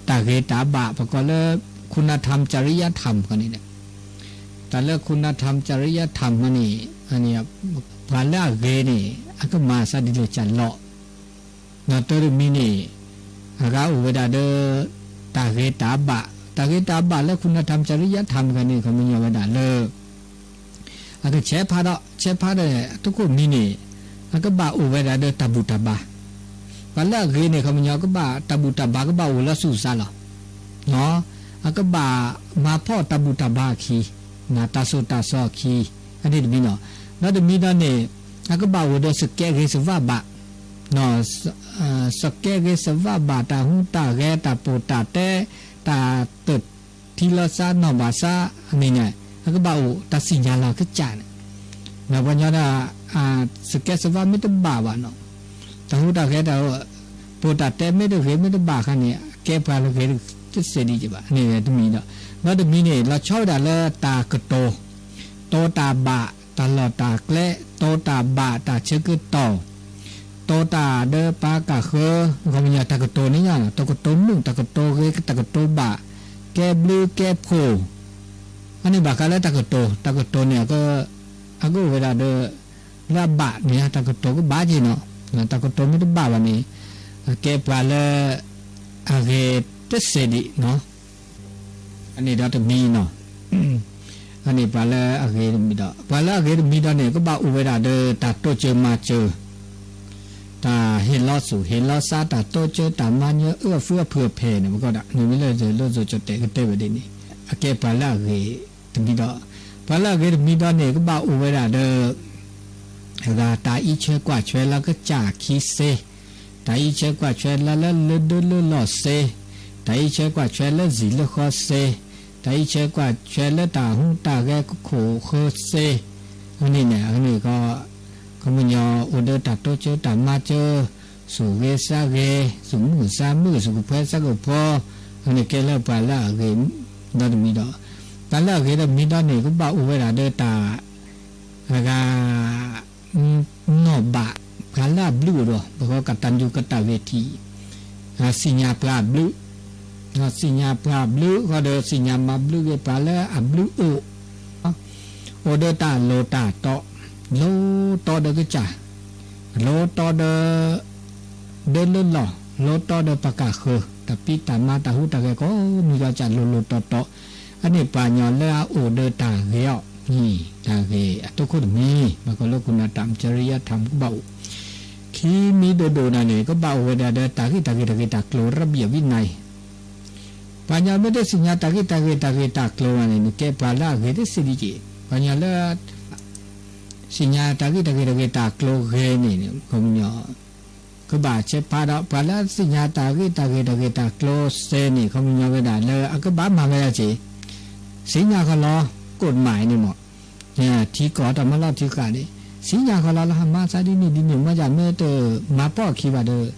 တၢ်ဂ့ၤတၢ်ဘၣ် ပကိးလၢ คุณธรรม จริยธรรม ခီန့ၣ်လီၤ. တၢ်လၢ คุณธรรม จริยธรรม ခီန့ၣ် အန့ၣ် ပှၤလၢအဂ့ၤန့ၣ် အကမၤစၢ်ဒ်လဲၣ်ကၢ်လီၤ. နီၢ်တၢ်တမံၤန့ၣ် အဂၤအိၣ်ဝဲဒၣ်ဒီး တၢ်ဂ့ၤတၢ်ဘၣ်, တၢ်ဂ့ၤတၢ်ဘၣ်လၢ คุณธรรม จริยธรรม ခီန့ၣ် ခီပညီဝဲဒၣ်လၢ အကဆဲးဖးဒီး ဆဲးဖးဒီး အတခိၣ်မံၤန့ၣ် အကဘၣ်အိၣ်ဝဲဒၣ်ဒီးတၢ်ဘူၣ်တၢ်ဘါ. ပှၤလၢအဂ့ၤန့ၣ် ခီပညီကဘၣ် တၢ်ဘူၣ်တၢ်ဘါကဘၣ်အိၣ်လၢသူၣ်စၢ်လီၤ. နီၢ် အကဘၣ်မၤဖှီၣ်တၢ်ဘူၣ်တၢ်ဘါအခံ, နီၢ် တၢ်ဆိၣ်တၢ်စီအခံ, အန့ၣ်တမံၤနီၢ်. နီၢ်တမံၤဒီးန့ၣ် အကဘၣ်အိၣ်ဒီးစကဲဂ့ၤစဝၣ်ဘၣ်, နီၢ် စကဲဂ့ၤစဝၣ်ဘၣ် တၢ်ဟူးတၢ်ဂဲၤ တၢ်ပိာ်တၢ်တဲ တၢ်တ ထံလီၤစၢ်နီၢ်ဘၣ်စၢ် အန့ၣ်န့ၣ် အကဘၣ်အိၣ်တၢ်စံၣ်ညီၣ်လီၤကစၢ်န့ၣ်. နီၢ် ပှၤကညီဒၣ် စကဲစဝၣ်မ့ၢ်တဘၣ်ဘၣ်နီၢ်, တၢ်ဟူးတၢ်ဂဲၤ တၢ်ပိာ်တၢ်တဲ မ့ၢ်တဂ့ၤမ့ၢ်တဘၣ်ခါန့ၣ် အကဲပှၤလၢဂ့ၤတစဲးဒံးကဘၣ် အန့ၣ်တမံၤဒီး. နီၢ်တမံၤန့ၣ် လီၤဆီဝဲဒၣ်လၢတၢ်ကတိၤ, တိၤတၢ်ဘၣ် တၢ်လီၢ်တၢ်ကျဲ တိၤတၢ်ဘၣ် တၢ်ဆၢကတီၢ် တိၤတၢ်ဒီးပှၤကၣ်ဃၢၤ ခီပညီတၢ်ကတိၤန့ၣ်ညါ တၢ်ကတိၤမုာ် တၢ်ကတိၤဂ့ၤ တၢ်ကတိၤဘၣ် ကဲဘျုးကဲဖှိၣ် အန့ၣ်ဘၣ်ဃးလၢတၢ်ကတိၤ, တၢ်ကတိၤန့ၣ် အကအိၣ်ဝဲဒၣ်ဒီး လၢအဘၣ်န့ၣ် တၢ်ကတိၤကဘၣ်က့ၤနီၢ်, တၢ်ကတိၤမ့ၢ်တဘၣ်ဘၣ်န့ၣ် အကဲပှၤလၢ အဂ့ၤတစဲးဒံးနီၢ်. အန့ၣ်ဒီးတမံၤနီၢ်, အန့ၣ်ပှၤလၢအဂ့ၤတမံၤဒီး ပှၤလၢအဂ့ၤတမံၤဒီးန့ၣ် ကဘၣ်အိၣ်ဝဲဒၣ်ဒီးတၢ်တိစၢၤမၤစၢၤ, တၢ်ဟ့ၣ်လီၤသူၣ်ဟ့ၣ်လီၤသး တၢ်တိစၢၤတၢ်မၤစၢၤ အၢအဖုအဖုအဖဲးန့ၣ် ပကိးဒၣ် န့ၣ်မ့ၢ်လၢ လၢစီၤကၠီၣ်တဲၣ်ကတဲဝဲဒ်န့ၣ် အကဲပှၤလၢအဂ့ၤတမံၤဒီး. ပှၤလၢအဂ့ၤတမံၤဒီးန့ၣ် ကဘၣ်အိၣ်ဝဲဒၣ်ဒီး အဂၤတၢ်အံးဆၢကွၢ်ဆၢလၢကစၢ်ခံစ့ တၢ်အံးဆၢကွၢ်ဆၢလၢ လၢလၢဒၢလၢလီၢ်စ့, တၢ်အံးဆၢကွၢ်ဆၢလၢစံၣ်လၢဃီစ့, တၢ်အံးဆၢကွၢ်ဆၢလၢတၢ်ဟူးတၢ်ဂဲၤကခိၣ်ဃၢၤစ့, အန့ၣ်န့ၣ် အန့ၣ်ကီး ခီပညီအိၣ်ဒီးတၢ်တိစၢၤတၢ်မၤစၢၤ သူၣ်ဂ့ၤသးဂ့ၤ သူၣ်မုာ်သးမုာ် သူၣ်ကဖှဲသးကဖှီ အန့ၣ်ကဲလၢပှၤလၢအဂ့ၤဒီးတမံၤဒီး. ပှၤလၢအဂ့ၤတမံၤဒီးန့ၣ် ကဘၣ်အိၣ်ဝဲဒၣ်ဒီးတၢ် အဂၤ နီၢ်ဘၣ် ပှၤလၢအဘျုးအိၣ်ဒီး ပကိး กตัญญูกตเวที စံၣ်ညီၣ်ပှၤအဘျုး, စံၣ်ညီၣ်ပှၤအဘျုး ဃီဒီးစံၣ်ညီၣ်မၤဘျုးက့ၤပှၤလၢအဘျုးအိၣ်, အိၣ်ဒီးတၢ်လိၢ်တၢ်တီ လိၢ်တီဒီးကစၢ်, လိၢ်တီဒီး ဒၢလၢလီၢ် လိၢ်တီဒီးပှၤကၣ်ဃၢၤ တၢ်ဖံးတၢ်မၤတၢ်ဟူးတၢ်ဂဲၤကိးမံၤကိးကစၢ် လိၢ်လိၢ်တီတီ အန့ၣ်ပှၤကညီလၢအအိၣ်ဒီးတၢ်ဂ့ၤအီၤ န့ၣ် တၢ်ဂ့ၤအတခိၣ်တမံၤ ပကိးလၢ คุณธรรม จริยธรรม ကဘၣ်အိၣ်, ခံမံၤဒိၣ်ဒိၣ်န့ၣ်န့ၣ် ကဘၣ်အိၣ်ဝဲဒၣ်ဒီးတၢ်ဂ့ၢ်တၢ်ဂ့ၤ တၢ်ဂ့ၢ်တၢ်ကျိၤ ระเบียบวินัย ပှၤကညီမ့ၢ်တသ့ၣ်ညါတၢ်ဂ့ၢ်တၢ်ဂ့ၤ တၢ်ဂ့ၢ်တၢ်ကျိၤန့ၣ်န့ၣ် ကဲပှၤလၢအဂ့ၤတစဲးဒံးက့ၤ, ပှၤကညီလၢ သ့ၣ်ညါတၢ်ဂ့ၢ်တၢ်ဂ့ၤ တၢ်ဂ့ၢ်တၢ်ကျိၤဂ့ၤန့ၣ် ခီပညီ ကဘၣ်ဆဲးဖးဒီး ပှၤလၢသ့ၣ်ညါတၢ်ဂ့ၢ်တၢ်ဂ့ၤ တၢ်ဂ့ၢ်တၢ်ကျိၤစ့န့ၣ် ခီပညီဝဲဒၣ်လၢအကဘၣ်မၤဝဲဒၣ်က့ၤ သ့ၣ်ညါဃီလီၤ กฎหมาย န့ၣ်မး ထံကီၢ်တၢ်မၤလီၢ်ထံဃာ်န့ၣ် သ့ၣ်ညါဃီလီၤ လၢဟးမၤသးဒ်န့ၣ်ဒ်န့ၣ် မ့ၢ်ယၤမ့ၢ်တမၤပိာ်အခံဘၣ်ဒီး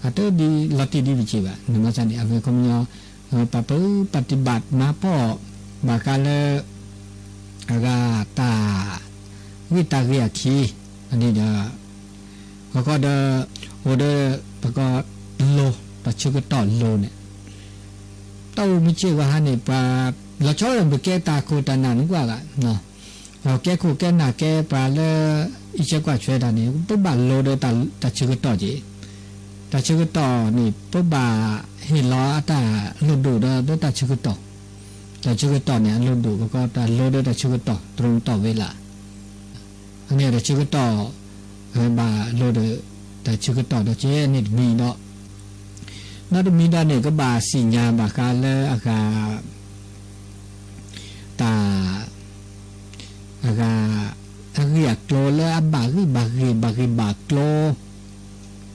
အတဒ်လီၤတံၢ်ဒ်ပစံးဘၣ် နမၤသးန့ၣ် အဝဲခီပညီ ပှၤပၢ ปฏิบัติ မၤပိာ် ဘၣ်ဃးလၢ အဂၤတၢ်ဂ့ၢ်တၢ်ဂ့ၤအခံ အန့ၣ်ဒီး ခီခီဒီး အိၣ်ဒီး ပကိးလိၤ တၢ်ဆၢကတီၢ်လိၤန့ၣ် တၢ်အိၣ်မူစ့ၢ်ကီးဟါန့ၣ် ပှၤလီၤဆီဝဲဒၣ် ပကဲတၢ်ခိၣ်တၢ်နၢ်န့ၣ်ကွၢ်ဂၤ ကဲခိၣ်ကဲနၢ်ကဲပှၤလၢ အံးဆၢကွၢ်ဆၢတၢ်န့ၣ် ပဘၣ်လိၤဒီးတၢ်ဆၢကတီၢ်က့ၤ တၢ်ဆၢကတီၢ်န့ၣ် ပဘၣ်ဟ့ၣ်လီၤအတၢ်လိၣ်ဒိၣ်ဒီး ဒီးတၢ်ဆၢကတီၢ် တၢ်ဆၢကတီၢ်န့ၣ် အလိၣ်ဒိၣ် ပကိးတၢ်လိၤဒီးတၢ်ဆၢကတီၢ် ตรงต่อเวลา အန့ၣ်တၢ်ဆၢကတီၢ် ဘၣ်လိၤဒီးတၢ်ဆၢကတီၢ်ဒီးကဲန့ၣ်တမံၤဒီး နီၢ်တမံၤဒီးန့ၣ် ကဘၣ်သ့ၣ်ညါဘၣ်ဃးလၢအဂၤ တၢ် အဂၤ အဂ့ၢ်အကျိၤလၢအဘၣ်ဂ့ၢ်ဘၣ်ဂ့ၢ် ဘၣ်ဂ့ၢ်ဘၣ်ကျိၤ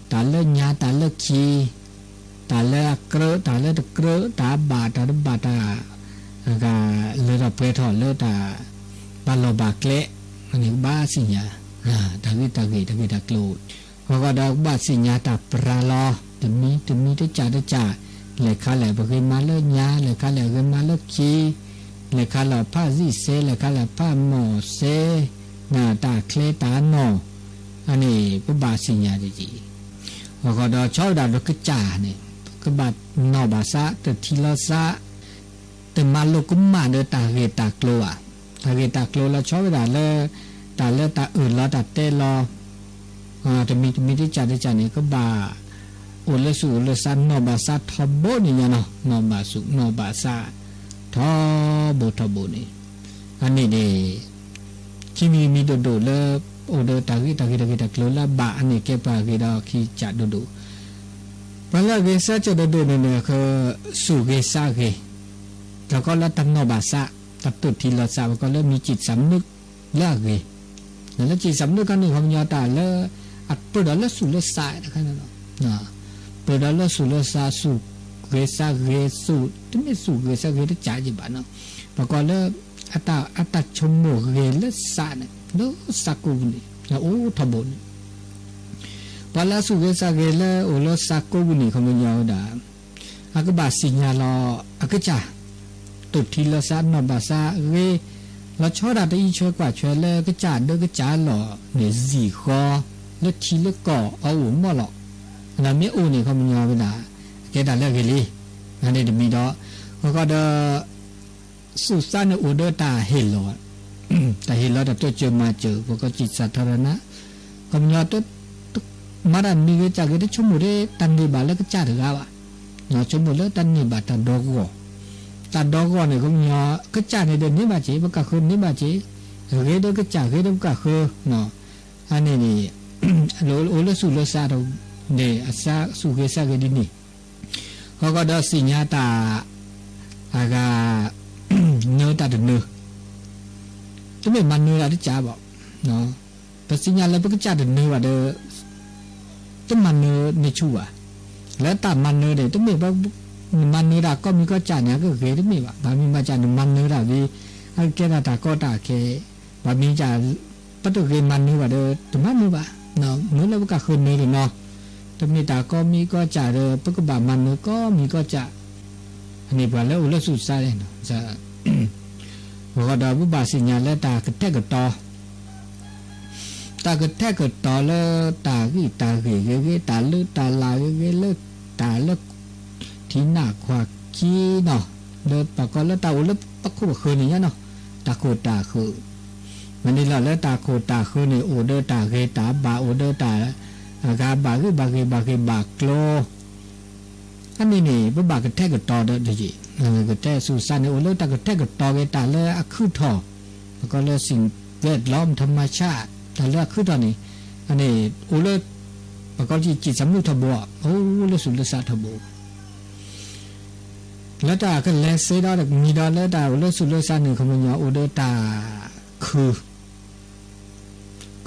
တၢ်လၢညါတၢ်လၢခံ တၢ်လၢအကြၢး တၢ်လၢတကြၢး တၢ်ဘၣ်တၢ်တဘၣ် တၢ် အဂၤလၢထီၣ်ပှဲၤထီၣ်လၢတၢ် ဘၣ်လီၢ်ဘၣ်ကျဲ အန့ၣ်ကဘၣ်သ့ၣ်ညါ တၢ်ဂ့ၢ်တၢ်ဂ့ၢ် တၢ်ဂ့ၢ်တၢ်ကျိၤ ဃီဃီဒီးကဘၣ်သ့ၣ်ညါတၢ်ပြးလီၤ တမံၤတမံၤတကၢ်တကၢ် လဲၤခါလဲၣ်ပဂ့ၤမးလၢညါ လဲၤခါလဲၣ်ဂ့ၤမးလၢခံ လဲၤခါလဲၣ်ဖးစံၣ်စ့ လဲၤခါလဲၣ်ဖးမီၢ်စ့ နတၢ်ချ့တၢ်နီၢ် အန့ၣ်ပဘၣ်သ့ၣ်ညါတက့ၢ် ဃီဃီဒီးဆီဝဲဒၣ်ဒီးကစၢ်န့ၣ် ကဘၣ်နီၢ်ဘၣ်စး တိူတ်ႇထံလီၤစး တမၤလိာ်ကမၣ်ဒီးတၢ်ဂ့ၢ်တၢ်ကျိၤဘၣ်. တၢ်ဂ့ၢ်တၢ်ကျိၤလီၤဆီဝဲဒၣ်လၢ တၢ်လၢတၢ်အၢၣ်လီၤတၢ်တဲလီၤ တမံၤတမံၤတကၢ်တကၢ်န့ၣ် ကဘၣ်အိၣ်လၢသူၣ်အိၣ်လၢစး နီၢ်ဘၣ်စးထီဘိန့ၣ်ညါနီၤ, နီၢ်ဘၣ်သူၣ်နီၢ်ဘၣ်စး ထီဘိထီဘိန့ၣ် အန့ၣ်န့ၣ် ခံမံၤမံၤဒိၣ်ဒိၣ်လၢ အိၣ်ဒီးတၢ်ဂ့ၢ်တၢ်ဂ့ၢ်တၢ်ဂ့ၢ်တၢ်ကျိၤလၢအဘၣ် အန့ၣ်ကဲပှၤဂ့ၤဒီးခံကၢ်ဒိၣ်ဒိၣ် ပှၤလၢအဂ့ၤစၢ်ကၢ်ဒိၣ်ဒိၣ်န့ၣ်န့ၣ် ကသူၣ်ဂ့ၤစးဂ့ၤ တၢ်ကီလၢတနီၢ်ဘၣ်စး တတိၢ်ထံလီၤစး ပှၤကီလၢမံၤစံးစၢ်မနုၣ်လၢအဂ့ၤ လၢစံးစၢ်မနုၣ်ခီန့ၣ် ခီပညီတၢ်လၢ အပၢၢ်ဒီးလၢသူၣ်လၢစးတခါန့ၣ်လီၤ. ပၢၢ်ဒီးလၢသူၣ်လၢစး သူၣ်ဂ့ၤစးဂ့ၤ သူၣ် တမ့ၢ်သူၣ်ဂ့ၤစးဂ့ၤတကၢ်က့ဘၣ်နီၤ ပှၤကီလၢ အတၢ် အတၢ်ဆိကမိၣ်ဂ့ၤလၢစးန့ၣ် လၢစးကိပူၤန့ၣ် အိၣ်ထီဘိန့ၣ် ပှၤလၢအသူၣ်ဂ့ၤစးဂ့ၤလၢအိၣ်လၢစးကိပူၤန့ၣ် ခီပညီဝဲဒၣ် အကဘၣ်သ့ၣ်ညါလီၤအကစၢ် တိၢ်ထံလီၤစး နီၢ်ဘၣ်စးဂ့ၤ လီၤဆီဒၣ်တၢ်အံးဆွဲကွၢ်ဆွဲလၢကစၢ်ဒၢကစၢ်လီၢ်န့ၣ် စံၣ်ဃီ လၢထံလၢကီၢ်အအိၣ်မီၢ်လီၤ. အမ့ၢ်အိၣ်န့ၣ် ခီပညီဝဲဒၣ် ကဲတၢ်လၢအဂ့ၤလံ. အန့ၣ်တမံၤဒီး ဃီဃီဒီး သူၣ်စးန့ၣ်အိၣ်ဒီးတၢ်ဟ့ၣ်လီၤ တၢ်ဟ့ၣ်လီၤတၢ်တိစၢၤမၤစၢၤ ပှၤကီစံးစၢ်ထီရနါ ခီပညီ မၤတၢ်မံၤဂ့ၤကၢ်ဂ့ၤ တဆိကမိၣ်ဒ် တၢ်န့ၢ်ဘၣ်လၢကစၢ်တဂၤဘၣ်. ဆိကမိၣ်လၢတၢ်န့ၢ်ဘၣ်တၢ်ဒီဂီၢ် တၢ်ဒီဂီၢ်န့ၣ် ခီပညီ ကစၢ်န့ၣ်ဒီးန့ၢ်ဘၣ်က့ၤ ပကၢ်ဃၢၤန့ၢ်ဘၣ်က့ၤ ဂ့ၤဒီးကစၢ်ဂ့ၤဒီးပကၢ်ဃၢၤ အန့ၣ်န့ၣ် အိၣ်လၢသူၣ်လၢစးဒီး န့ၣ် အစးသူၣ်ဂ့ၤစးဂ့ၤဒ်န့ၣ် ဃီဃီဒီးသ့ၣ်ညါတၢ် အဂၤ နၢတၢ်တနၢ တမ့ၢ်မၤနၢတၢ်တကၢ်ဘၣ်. ပသ့ၣ်ညါလၢပကစၢ်တနၢဘၣ်ဒီး တမၤနၢန့ၢ်ဆူၣ်ဘၣ်. လၢတၢ်မၤနၢန့ၣ် တမ့ၢ်ဘၣ် နမၤနၢတၢ်ကီမံၤကီစၢ်န့ၣ် အကဂ့ၤတမ့ၢ်ဘၣ်. ဘၣ်မနုၤဘၣ်စၢ် နမၤနၢတၢ်ဝံၤ အကကဲထီၣ်တၢ်ကီတၢ်ခဲ ဘၣ်မနုၤစၢ် ပတဂ့ၤမၤနၢဘၣ်ဒီး တမၤနၢဘၣ်. မ့ၢ်လၢပကၢ်ဃၢၤနၢတနီၤ တမ့ၢ်တၢ်ကီမံၤကီစၢ်ဒီး ပကဘၣ်မၤနၢကီမံၤကီစၢ်. အန့ၣ်ပှၤလၢအိၣ်လၢသူၣ်စးန့ၣ် ဃီဒီးပဘၣ်သ့ၣ်ညါလၢတၢ်ကထဲကတီၤ တၢ်ကထဲကတီၤလၢတၢ်ဂံၢ်တၢ်ဂ့ၢ်ဂ့ၤဂ့ၤ တၢ်လၢတၢ်လၢ်ဂ့ၤဂ့ၤ လၢတၢ်လၢထံနၢ်ခွၣ်ခံနီၤ လၢပှၤကီလၢတၢ်အိၣ်လၢပခိၣ်ပဃၢၤန့ၣ်ညါနီၤ တၢ်ခိၣ်တၢ်ဃၢၤ မ့ၢ်န့ၣ်လီၤ လၢတၢ်ခိၣ်တၢ်ဃၢၤန့ၣ် အိၣ်ဒီးတၢ်ဂ့ၤတၢ်ဘၣ် အိၣ်ဒီးတၢ် အဂၤဘၣ်ဂံၢ်ဘၣ်ဂ့ၤ ဘၣ်ဂ့ၢ်ဘၣ်ကျိၤ အန့ၣ်န့ၣ် ပဘၣ်ကထဲကတီၤဒီးတယံာ် ကထဲသူၣ်စးန့ၣ် အိၣ်လၢတၢ်ကထဲကတီၤက့ၤတၢ်လၢအခုၣ်ထီၣ် ပှၤကီလၢ สิ่งแวดล้อม ธรรมชาติ တၢ်လၢအခုၣ်ထီၣ်န့ၣ် အန့ၣ် အိၣ်လၢ ပှၤကီလၢစံးစၢ်မနုၣ်ထီဘိ အိၣ်လၢသူၣ်လၢစးထီဘိ လၢတၢ်ကလဲၤစ့ဒီးတမံၤဒီးလၢတၢ်အိၣ်လၢသူၣ်လၢစးန့ၣ် ခီပညီအိၣ်ဒီးတၢ်ခုၣ်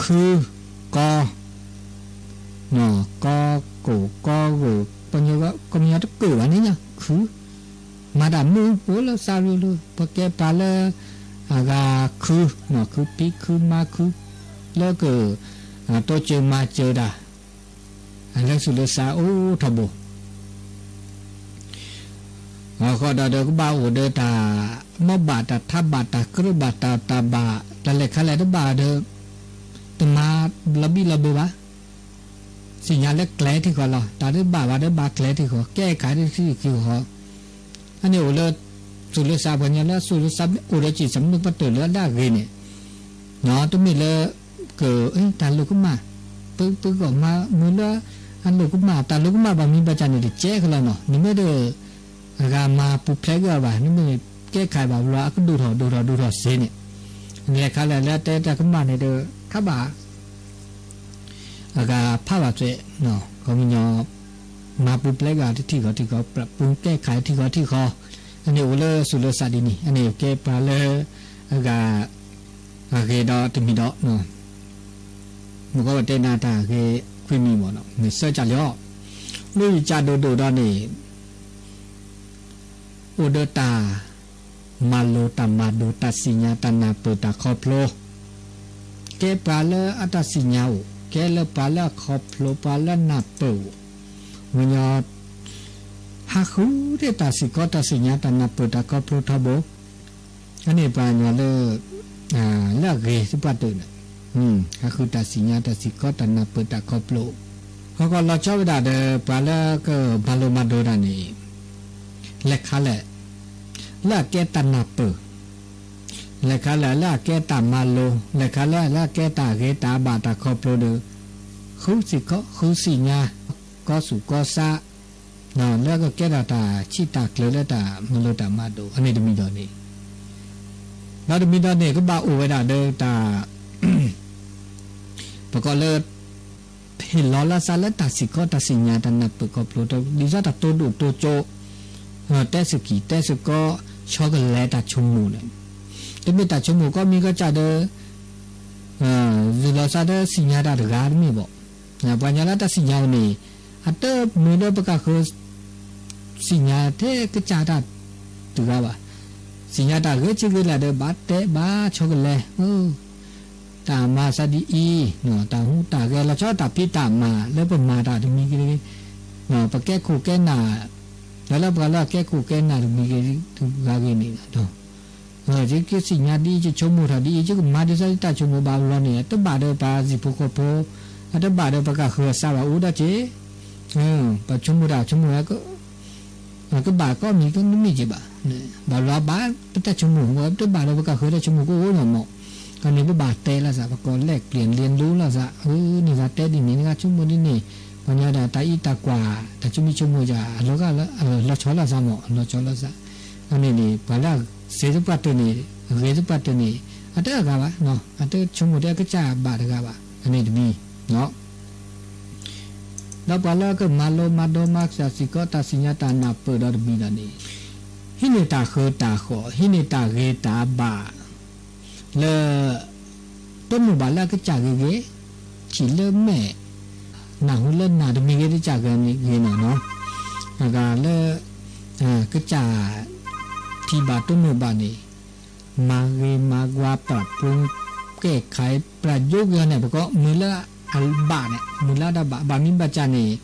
ခုၣ် ကီ ကီကိၣ် ကီဂိၢ် ပှၤကညီ ကီပညီတကၢၣ်ဘၣ်န့ၣ်ညါ ခုၣ် မၤတၢ်မုာ် အိၣ်လၢစးရူၤရူၤ ပကဲပှၤလၢ အဂၤခုၣ် ခုၣ်ဖံးခုၣ်မၤခုၣ် လၢက တိစၢၤမၤစၢၤတၢ် လၢသူၣ်လၢစးအိၣ်ထီဘိ အဃိဒီးကဘၣ်အိၣ်ဒီးတၢ် မီၢ်ဘၣ်တၢ်ထးဘၣ်တၢ်ကြၢးဘၣ်တၢ်တၢ်ဘၣ် တၢ်လဲၤခါလဲၤတဘၣ်ဒီး တမၤလီၤဘံၣ်လီၤဘၢဘၣ် သ့ၣ်ညါလၢကျဲထံဃီလီၤ တၢ်တဘၣ်ဘၣ်ဒီးဘၣ်ကျဲထံဃီ ကဲခါထံဃီ အန့ၣ်အိၣ်လၢ သူၣ်လၢစး ပှၤကညီလၢသူၣ်လၢစး အိၣ်ဒီးစံးစၢ်မနုၣ်ပတၢၢ်လၢအဂ့ၤန့ၣ် တမ့ၢ်လၢ က တၢ်လိာ်ကမၣ် ပ ပကီၢ်မၤမုာ်လၢ အလိာ်ကမၣ် တၢ်လိာ်ကမၣ်ဘၣ်မနုၤဘၣ်စၢ်န့ၣ် တကဲကလီၤနီၤ နမ့ၢ်တ အဂၤမၤပူၤဖျဲးက့ၤအီၤဘၣ် နမ့ၢ်ကဲခါဘၣ်ဘျီ အကဒိၣ်ထီၣ်ဒိၣ်ထီၣ်ဒိၣ်ထီၣ်စ့န့ၣ် လဲၤခါလဲၤလၢတဲတၢ်ကမၣ်န့ၣ်ဒီး ခါဘၣ် အဂၤဖးဘၣ်သွဲ ခီပညီ မၤပူၤဖျဲးက့ၤတထံၣ်ဃီထံၣ်ဃီ ပူၤကဲခါထံၣ်ဃီထံၣ်ဃီ အန့ၣ်အိၣ်လၢသူၣ်လၢစးဒ်န့ၣ် အန့ၣ်ကဲပှၤလၢ အဂၤ အဂ့ၤဒီးတမံၤဒီး မ့ၢ်ကီဝဲတဲနၤတၢ်ဂ့ၤခွံမံၤမ့ၢ်နီၤ မ့ၢ်ဆၢကၢ်လီၤ လၢယကၢ်ဒိၣ်ဒိၣ်ဒီးန့ၣ် အိၣ်ဒီးတၢ် မၤလိတၢ်မၤဒိၣ် တၢ်သ့ၣ်ညါ တၢ်နၢ်ပၢၢ် တၢ်ခီဖျိ ကဲပှၤလၢအတၢ်သ့ၣ်ညါအိၣ် ကဲလၢပှၤလၢအခီဖျိ ပှၤလၢအနၢ်ပၢၢ်အိၣ် မ့ၢ်ညီ ဟးဃုတ့ၢ်တၢ်စ့ၢ်ကီး တၢ်သ့ၣ်ညါ တၢ်နၢ်ပၢၢ် တၢ်ခီဖျိထီဘိ အန့ၣ်ပှၤညီလၢ လၢအဂ့ၤသပှၢ်တၢၢ်န့ၣ် ဟးဃုတၢ်သ့ၣ်ညါ တၢ်စ့ၢ်ကီး တၢ်နၢ်ပၢၢ် တၢ်ခီဖျိ ဟီၣ်ကီၢ်လီၤဆီဝဲဒၣ်ဒီး ပှၤလၢကမၤလိမၤဒိးတၢ်န့ၣ် လဲၤခါလဲၣ် လၢအကဲတၢ်နၢ်ပၢၢ်, လဲၤခါလဲၣ် လၢအကဲတၢ်မၤလိ, လဲၤခါလဲၣ် လၢအကဲတၢ်ဂ့ၤတၢ်ဘၣ်တၢ်ခီဖျိဒီး ဃုသ့ၣ်ခီ ဃုသ့ၣ်ညါ ကီဆူၣ်ကီဆါ လၢကကဲထီၣ်တၢ် ထံၣ်တၢ်ကျၢၤလၢတၢ်မၤလိတၢ်မၤဒိး အန့ၣ်တမံၤဒီးန့ၣ်, ဒီးတမံၤဒီးန့ၣ် ကဘၣ်အိၣ်ဝဲဒၣ်ဒီးတၢ် ပကိးလၢ ဟ့ၣ်လီၤလၢစၢလၢတၢ်သ့ၣ်ခီတၢ်သ့ၣ်ညါတၢ်နၢ်ပၢၢ်ခီဖျိ ဒ်သိးတၢ်တိၢ်ဒိၣ်တိၢ်ကၠိ တဲစကံၢ်တဲစကီ ဆီကလဲၤတၢ်ဆိကမိၣ်န့ၣ်, တမ့ၢ်တၢ်ဆိကမိၣ်ကီမံၤကီစၢ်ဒီး ဟ့ၣ်လီၤစၢဒီးသ့ၣ်ညါတၢ်တဂၤတမ့ၢ်ဘၣ်. ပှၤကညီလၢတၢ်သ့ၣ်ညါအီၤန့ၣ် အတမ့ၢ်လၢပကဃု သ့ၣ်ညါထဲကစၢ်တၢ်တဂၤဘၣ်. သ့ၣ်ညါတၢ်ဂ့ၤဆံးဂ့ၤလၢာ်ဒီး ဘၣ်တဲဘၣ်ဆီကလဲၤ တၢ်မၤစၢ်ဒ်အံၤ တၢ်ဟူးတၢ်ဂဲၤ လီၤဆီတၢ်ဖံးတၢ်မၤလၢပမၤတၢ်တမံၤဂ့ၤ, ပကဲခိၣ်ကဲနၢ် လၢလၢပှၤလၢအကဲခိၣ်ကဲနၢ်တမံၤဂ့ၤတဂၤဂ့ၤန့ၣ် ယကဆိကမိၣ်ထီၣ်ဒ်အံၤ ယကမၤဒ်သိးတၢ်ဆိကမိၣ်ဘၣ်လီၤန့ၣ် တဘၣ်ဒီးပှၤစံၣ်ဖိဃီဖိ အတဘၣ်ဒီးပကဃုအစၢ်ဘၣ်အိၣ်ဒီးက့ၤ ပဆိကမိၣ်တၢ်ဆိကမိၣ် ကဘၣ်ကီမံၤကနမ့ၢ်က့ၤဘၣ်. ဘၣ်လီၤဘၣ်ပတၢ်ဆိကမိၣ် တဘၣ်ဒီးပကဃုတၢ်ဆိကမိၣ်ကအိၣ်လီၤမး. အန့ၣ်ပဘၣ်တဲလိာ်သး ပကိးလဲၣ်ကျဲၤလ့လိလိာ်သး အၢ န့ၣ်ဂၤတဲဒ်န့ၣ် နဂၤဆိကမိၣ်ဒ်န့ၣ် ပှၤညီဒၣ်တၢ်အံးတၢ်ကွၢ် တၢ်ဆိကမိၣ်ဆိကမိၣ်ယၤ အလီၤဂာ်လၢ လီၤဆီလိာ်သးမး လီၤဆီလိာ်သး. အန့ၣ်န့ၣ် ပှၤလၢအစ့သပှၢ်တၢၢ်န့ၣ် အဂ့ၤသပှၢ်တၢၢ်န့ၣ် အတဂၤဘၣ် အတဆိကမိၣ်တၢ်ကစၢ်ဘၣ်တဂၤဘၣ် အန့ၣ်တမံၤ ဒီးပှၤလၢကမၤလိမၤဒိးမၤစၢ်စ့ၢ်ကီးတၢ်သ့ၣ်ညါတၢ်နၢ်ပၢၢ်ဒီးတမံၤဒီးန့ၣ် ဟံးန့ၢ်တၢ်ဃုတၢ်ဃီၣ် ဟံးန့ၢ်တၢ်ဂ့ၤတၢ်ဘၣ် လၢ တိၢ်နီၣ်ဘၣ်လၢအကစၢ်ဂ့ၤဂ့ၤ ထံၣ်လၢမဲာ် နၢ်ဟူလၢနၢ်တမံၤဂ့ၤတကစၢ်ဂ့ၤဂ့ၤန့ၣ်နီၤ အဂၤလၢ ကစၢ် ထံၣ်ဘၣ်တိၢ်နီၣ်ဘၣ်န့ၣ် မၤဂ့ၤမၤဝါ ပျၢ်ပူၤ ကဲၣ်ခၢၣ် ပျၢ်ယိက့ၤအီၤန့ၣ် ပကိးမုၢ်လၢအဘၣ်န့ၣ် မုၢ်လၢတၢ်ဘၣ် ဘၣ်မံဘၣ်စၢ်န့ၣ်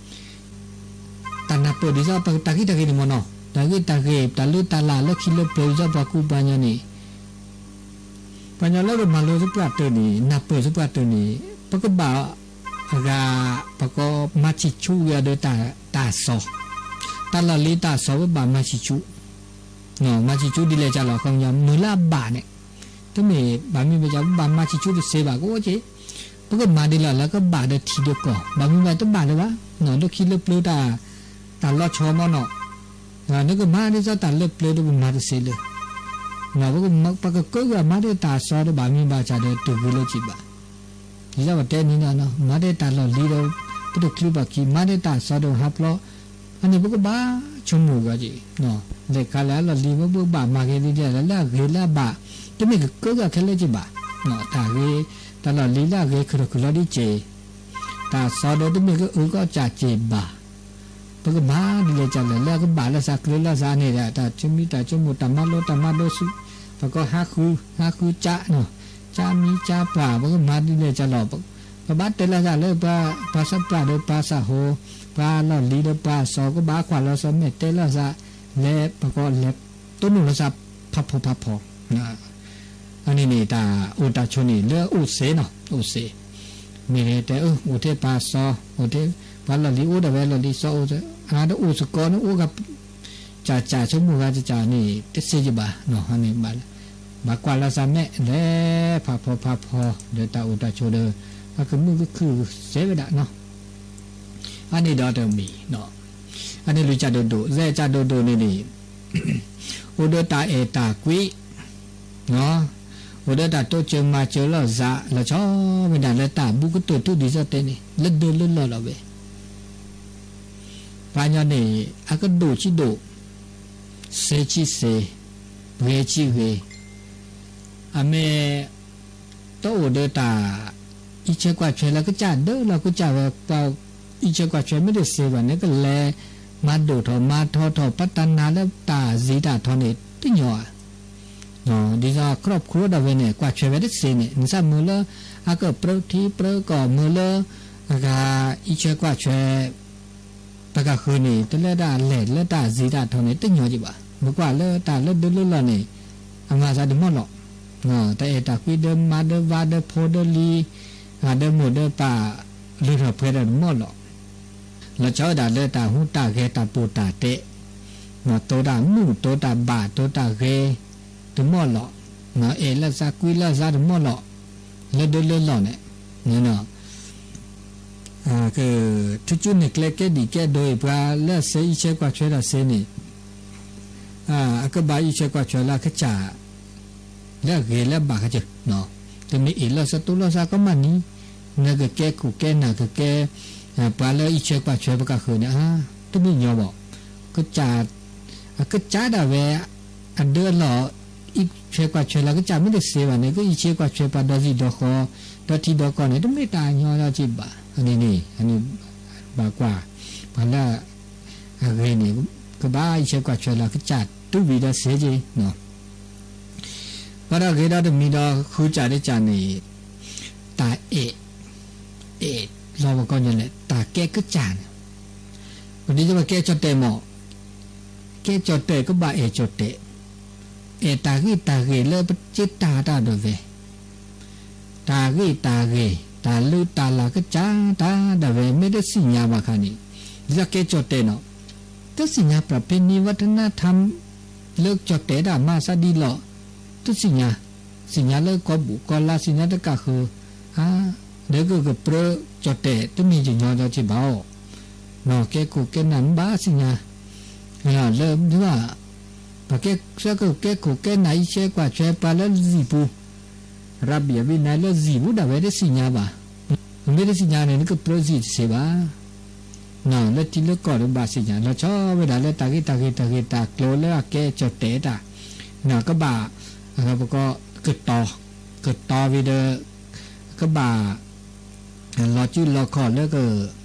တၢ်နၢ်ပၢၢ်ဒ်သိးပတၢ်ဂ့ၤတၢ်ဂ့ၤန့ၣ်မ့ၢ်နီၤ တၢ်ဂ့ၤတၢ်ဂ့ၤ တၢ်လၢတၢ်လၢ်လၢခံလၢပျၢၤဒ်သိးပှၤကူပှၤကညီန့ၣ် ပှၤကညီလၢကမၤလိသပှၢ်တၢၢ်န့ၣ် နၢ်ပၢၢ်သပှၢ်တၢၢ်န့ၣ် ပကဘၣ် အဂၤ ပကိးမၤဆံၣ်ဆူၣ်က့ၤအီၤဒီးတၢ် တၢ်စီၤ တၢ်လီၢ်လံၤတၢ်စီၤ ပဘၣ်မၤဆံၣ်ဆူၣ် မၤဆံၣ်ဆူၣ်ဒ်လဲၣ်ကလဲၣ် ခီပညီ မုၢ်လၢအဘၣ်န့ၣ် တမ့ၢ်ဘၣ်မံဘၣ်စၢ် ပဘၣ်မၤဆံၣ်ဆူၣ်တသ့ဘၣ် ကအိၣ်က့ၤ ပကမၤဒ်လဲၣ်လၢကဘၣ်ဒီးထံဒီးကီၢ် ဘၣ်မံဘၣ်တဘၣ်လၢၤဘၣ် လၢခံလၢပျၢၤတၢ် တၢ်လီၤဆီမ့ၢ်နီၤ နကမၤဒ်သိးတၢ်လၢပျၢၤဒီးပမၤတသ့လၢၤ ပကကၢကမၤဒ်တၢ်စီၤဒီးဘၣ်မံဘၣ်စၢ်ဒီးတဂ့ၤလၢၤက့ၤဘၣ် ဒ်သိးပတဲန့ၣ်လီၤ မၤဒ်တၢ်လီၢ်လံၤဒီး ပတချုးဘၣ်ခံ မၤဒ်တၢ်စီၤဒီးဟးဖျိး အန့ၣ်ပကဘၣ်ဆိကမိၣ်ဂ့ၤက့ၤ လဲၤခါလၢအလီၢ်လံၤ ပဘၣ်မၤဂ့ၤဒ်လဲၣ် လၢအဂ့ၤလၢအဘၣ် တမ့ၢ်ကကၢကခဲလၢာ်က့ၤဘၣ် တၢ်ဂ့ၤ တၢ်လီၢ်လံၤလၢအဂ့ၤခုၣ်ထီၣ်ခုၣ်လီၤဒ်က့ၤ တၢ်စီၤဒီးတမ့ၢ်ကအုကီၢ်စၢ်က့ၤဘၣ် ပကမၤဒ်လဲၣ်ကလဲၣ် လၢအကဘၣ်လၢသးကျဲလၢသးန့ၣ်ဒီး တၢ်ဆိမိၣ်တၢ်ဆိကမိၣ် တၢ်မၤလိတၢ်မၤဒိးဆူၣ် ပကိးဟးဃု ဟးဃုကၠါ ကၠါမံကၠါပှၢ် ပကမၤဒ်လဲၣ်ကလဲၣ် ပဘၣ်တဲလၢသးလၢ ပှၤသပှၢ်ဒီးပှၤသးဟိ ပှၤလီၢ်လံၤဒီးပှၤစီၤ ကဘၣ်ကွၢ်လီၤစီၤ မ့ၢ်တဲလၢသး လဲၤပကိးလဲၤတိၢ်နီၣ်လၢသးဖးဖီဖးဖီ အန့ၣ်န့ၣ် တၢ်အိၣ်တၢ်ဆိးန့ၣ် လၢအိၣ်စ့ၢ်နီၤ အိၣ်စ့ၢ် မ့ၢ်တဲ အိၣ်ထဲပှၤစီၤ အိၣ်ထဲ ပှၤလီၢ်လံၤအိၣ်ဒၣ်ဝဲလီၢ်လံၤစီၤအိၣ် အတအိၣ်စ့ၢ်ကီးန့ၣ် အိၣ်ဂၤ ကၠၢ်ကၠၢ်ဆိကမိၣ်ဂၤကၠၢ်န့ၣ် တသ့က့ၤဘၣ်နီၤ အန့ၣ် ဘၣ်ကွၢ်လၢသးမဲာ် လဲၤဖးဖီဖးဖီ ဒီးတၢ်အိၣ်တၢ်ဆိးဒီး အကမုၢ်ကခုၣ်စဲဝဲဒၣ်နီၤ အန့ၣ်ဒီးတမံၤနီၤ အန့ၣ်လွံၢ်ကၠၢ်ဒိၣ်ဒိၣ် သၢကၠၢ်ဒိၣ်ဒိၣ်န့ၣ်န့ၣ် အိၣ်ဒီးတၢ်အဲၣ်တၢ်ကွံ အိၣ်ဒီးတၢ်တိစၢၤမၤစၢၤလိာ်သး လီၤဆီဝဲဒၣ်လၢတၢ်ဘူးကတၢၢ်တုၤဒ်သိးတဲန့ၣ် လၢဒၢလၢလီၢ်လီၤဝဲ ပှၤကညီန့ၣ် အကဒိၣ်ဆံးဒိၣ် စ့ဆံးစ့ ဂ့ၤဆံးဂ့ၤ အမ့ၢ် တအိၣ်ဒီးတၢ် အံးထွဲကွၢ်ထွဲလၢကစၢ်ဒၢလီၤကစၢ်ဝဲ ပှၤအံးထွဲကွၢ်ထွဲမ့ၢ်တသ့ဘၣ်န့ၣ် ကလဲၤမၤဒိၣ်ထီၣ်မၤထီထီၣ် ပှၤတၢ်နာ်လၢတၢ်စံးတၢ်ထီန့ၣ် တညီဧါ ဒ်သိး ครอบครัว ဒၣ်ဝဲန့ၣ် ကွၢ်ထွဲဝဲတသ့န့ၣ် နသးမုၢ်လၢ အကပြၢထံပြၢကီၢ်မုၢ်လၢ အဂၤအံးထွဲကွၢ်ထွဲ တကဃုာ်န့ၣ် တလၢတၢ်လဲၤလၢတၢ်စံးတၢ်ထီန့ၣ် တညီက့ၤဘၣ်. မ့ၢ်ကွၢ်လၢတၢ်လၢဒၢလၢလီၢ်န့ၣ် အမၤသးတမီၢ်လီၤ. တၢ်အဲၣ်တၢ်ကွံဒီးမါဒီးဝၤဒီးဖိဒီးလံၤ ဂၤဒီးမိၢ်ဒီးပၢ် လုၢ်ထီၣ်ပှဲၤထီၣ်တမီၢ်လီၤ. လီၤဆီဝဲဒၣ်လၢတၢ်ဟူးတၢ်ဂဲၤ တၢ်ပိာ်တၢ်တဲ နီၢ် တိၤတၢ်မုၣ် တိၤတၢ်ဘၣ် တိၤတၢ်ဂဲၤ တမီၣ်လီၤ နီၢ် အဲၣ်လၢသး ကွံလၢသး တမီၣ်လီၤ လၢဒၢလၢလီၢ်န့ၣ် နီၢ် နီၢ် က ထံကၠူနဲၣ်ကျဲ ကဲဒံၣ်ကဲဒိၣ်အံၤ ပှၤလၢအစ့အံးဆဲးကွၢ်ဆၢတၢ်စ့န့ၣ် အကဘၣ်အံးဆဲးကွၢ်ဆၢလၢအကစၢ် လၢအဂ့ၤလၢအဘၣ်ခါကၢၢ် နီၢ် တမ့ၢ်အ့ၣ်လၢသးတိၤလၢသးကီမးနံၤ နကကဲခိၣ်ကဲနၢ် ကကဲ ပှၤလၢအံးဆဲးကွၢ်ဆၢပှၤကဃုာ်န့ၣ် အါ တမ့ၢ်ညီဘၣ် ကစၢ် အကစၢ်ဒၣ်ဝဲ အဒၢအလီၢ် အံးဆဲးကွၢ်ဆၢလၢအကစၢ်မ့ၢ်တသ့ဘၣ်န့ၣ် ကအံးဆဲးကွၢ်ဆၢပှၤဒီးစံၣ်ဒီးဃီ ဒီးထံဒီးကီၢ်န့ၣ် တမ့ၢ်တၢ်ညီလၢၤဘၣ် အန့ၣ်န့ၣ် အန့ၣ် ဘၣ်ကွၢ် ပှၤလၢ အဂ့ၤန့ၣ် ကဘၣ်အံးဆဲးကွၢ်ဆၢလၢအကစၢ်တုၤဝံၤဒီးစ့က့ၤ နီၢ် ပှၤဒီးဂ့ၤဒီးတမံၤဒီးဃုစၢ်တစၢ်န့ၣ် တၢ်အဲၣ် အဲၣ်လီၤပှၤကညီလဲၣ် တၢ်ကဲကစၢ်န့ၣ် ပဒ်သိးပကဲကၠီၣ်တဲာ်မး ကဲကၠီၣ်တဲာ်ကဘၣ်အဲၣ်ကၠီၣ်တဲာ် အဲၣ်တၢ်ဂ့ၢ်တၢ်ဂ့ၢ်လၢပစ့တၢ်တၢ်ဒၣ်ဝဲ တၢ်ဂ့ၢ်တၢ်ဂ့ၢ် တၢ်လုၢ်တၢ်လၢ်ကစၢ်တၢ်ဒၣ်ဝဲ မ့ၢ်တသ့ၣ်ညါဘၣ်ခါန့ၣ် ဒ်သိးကဲကၠီၣ်တဲာ်နီၢ် တသ့ၣ်ညါ ပြၢၣ်ဖ့ၣ်နံၣ် ဝၣ်ထနထၢမ် လၢကၠီၣ်တဲာ်တၢ်မၤသးဒ်လီၢ် တသ့ၣ်ညါ သ့ၣ်ညါလၢကီၢ်ဘူၣ်ကီၢ်လါ သ့ၣ်ညါတကးဃုာ် အါ ဒီးကကပြၢကၠီၣ်တဲာ် တမ့ၢ်ကညီဒီးက့ၤဘၣ်အီၤ နီၢ် ကဲခိၣ်ကဲနၢ်မ့ၢ်ဘၣ်သ့ၣ်ညါ လၢဒုး ပကဲ ကဲခိၣ်ကဲနၢ်အံးဆဲးကွၢ်ဆၢပှၤလၢစံၣ်ပူၤ ရၤဘံၣ်အဘံၣ်နၤလၢစံၣ်ပူၤဒၣ်ဝဲတသ့ၣ်ညါဘၣ် မ့ၢ်တသ့ၣ်ညါန့ၣ် နကပြၢစံၣ်တသ့ဘၣ် နီၢ် လၢထံလၢကီၢ်ဒီးဘၣ်သ့ၣ်ညါ လီၤဆီဝဲဒၣ်လၢတၢ်ဂ့ၢ်တၢ်ဂ့ၢ်တၢ်ဂ့ၢ်တၢ်ကျိၤ လၢအကဲကၠီၣ်တဲာ်တၢ် နီၢ် ကဘၣ် ပကီး ကတီၤ ကတီၤဝံၤဒီး ကဘၣ် လီၤစုလီၤခီၣ်လၢက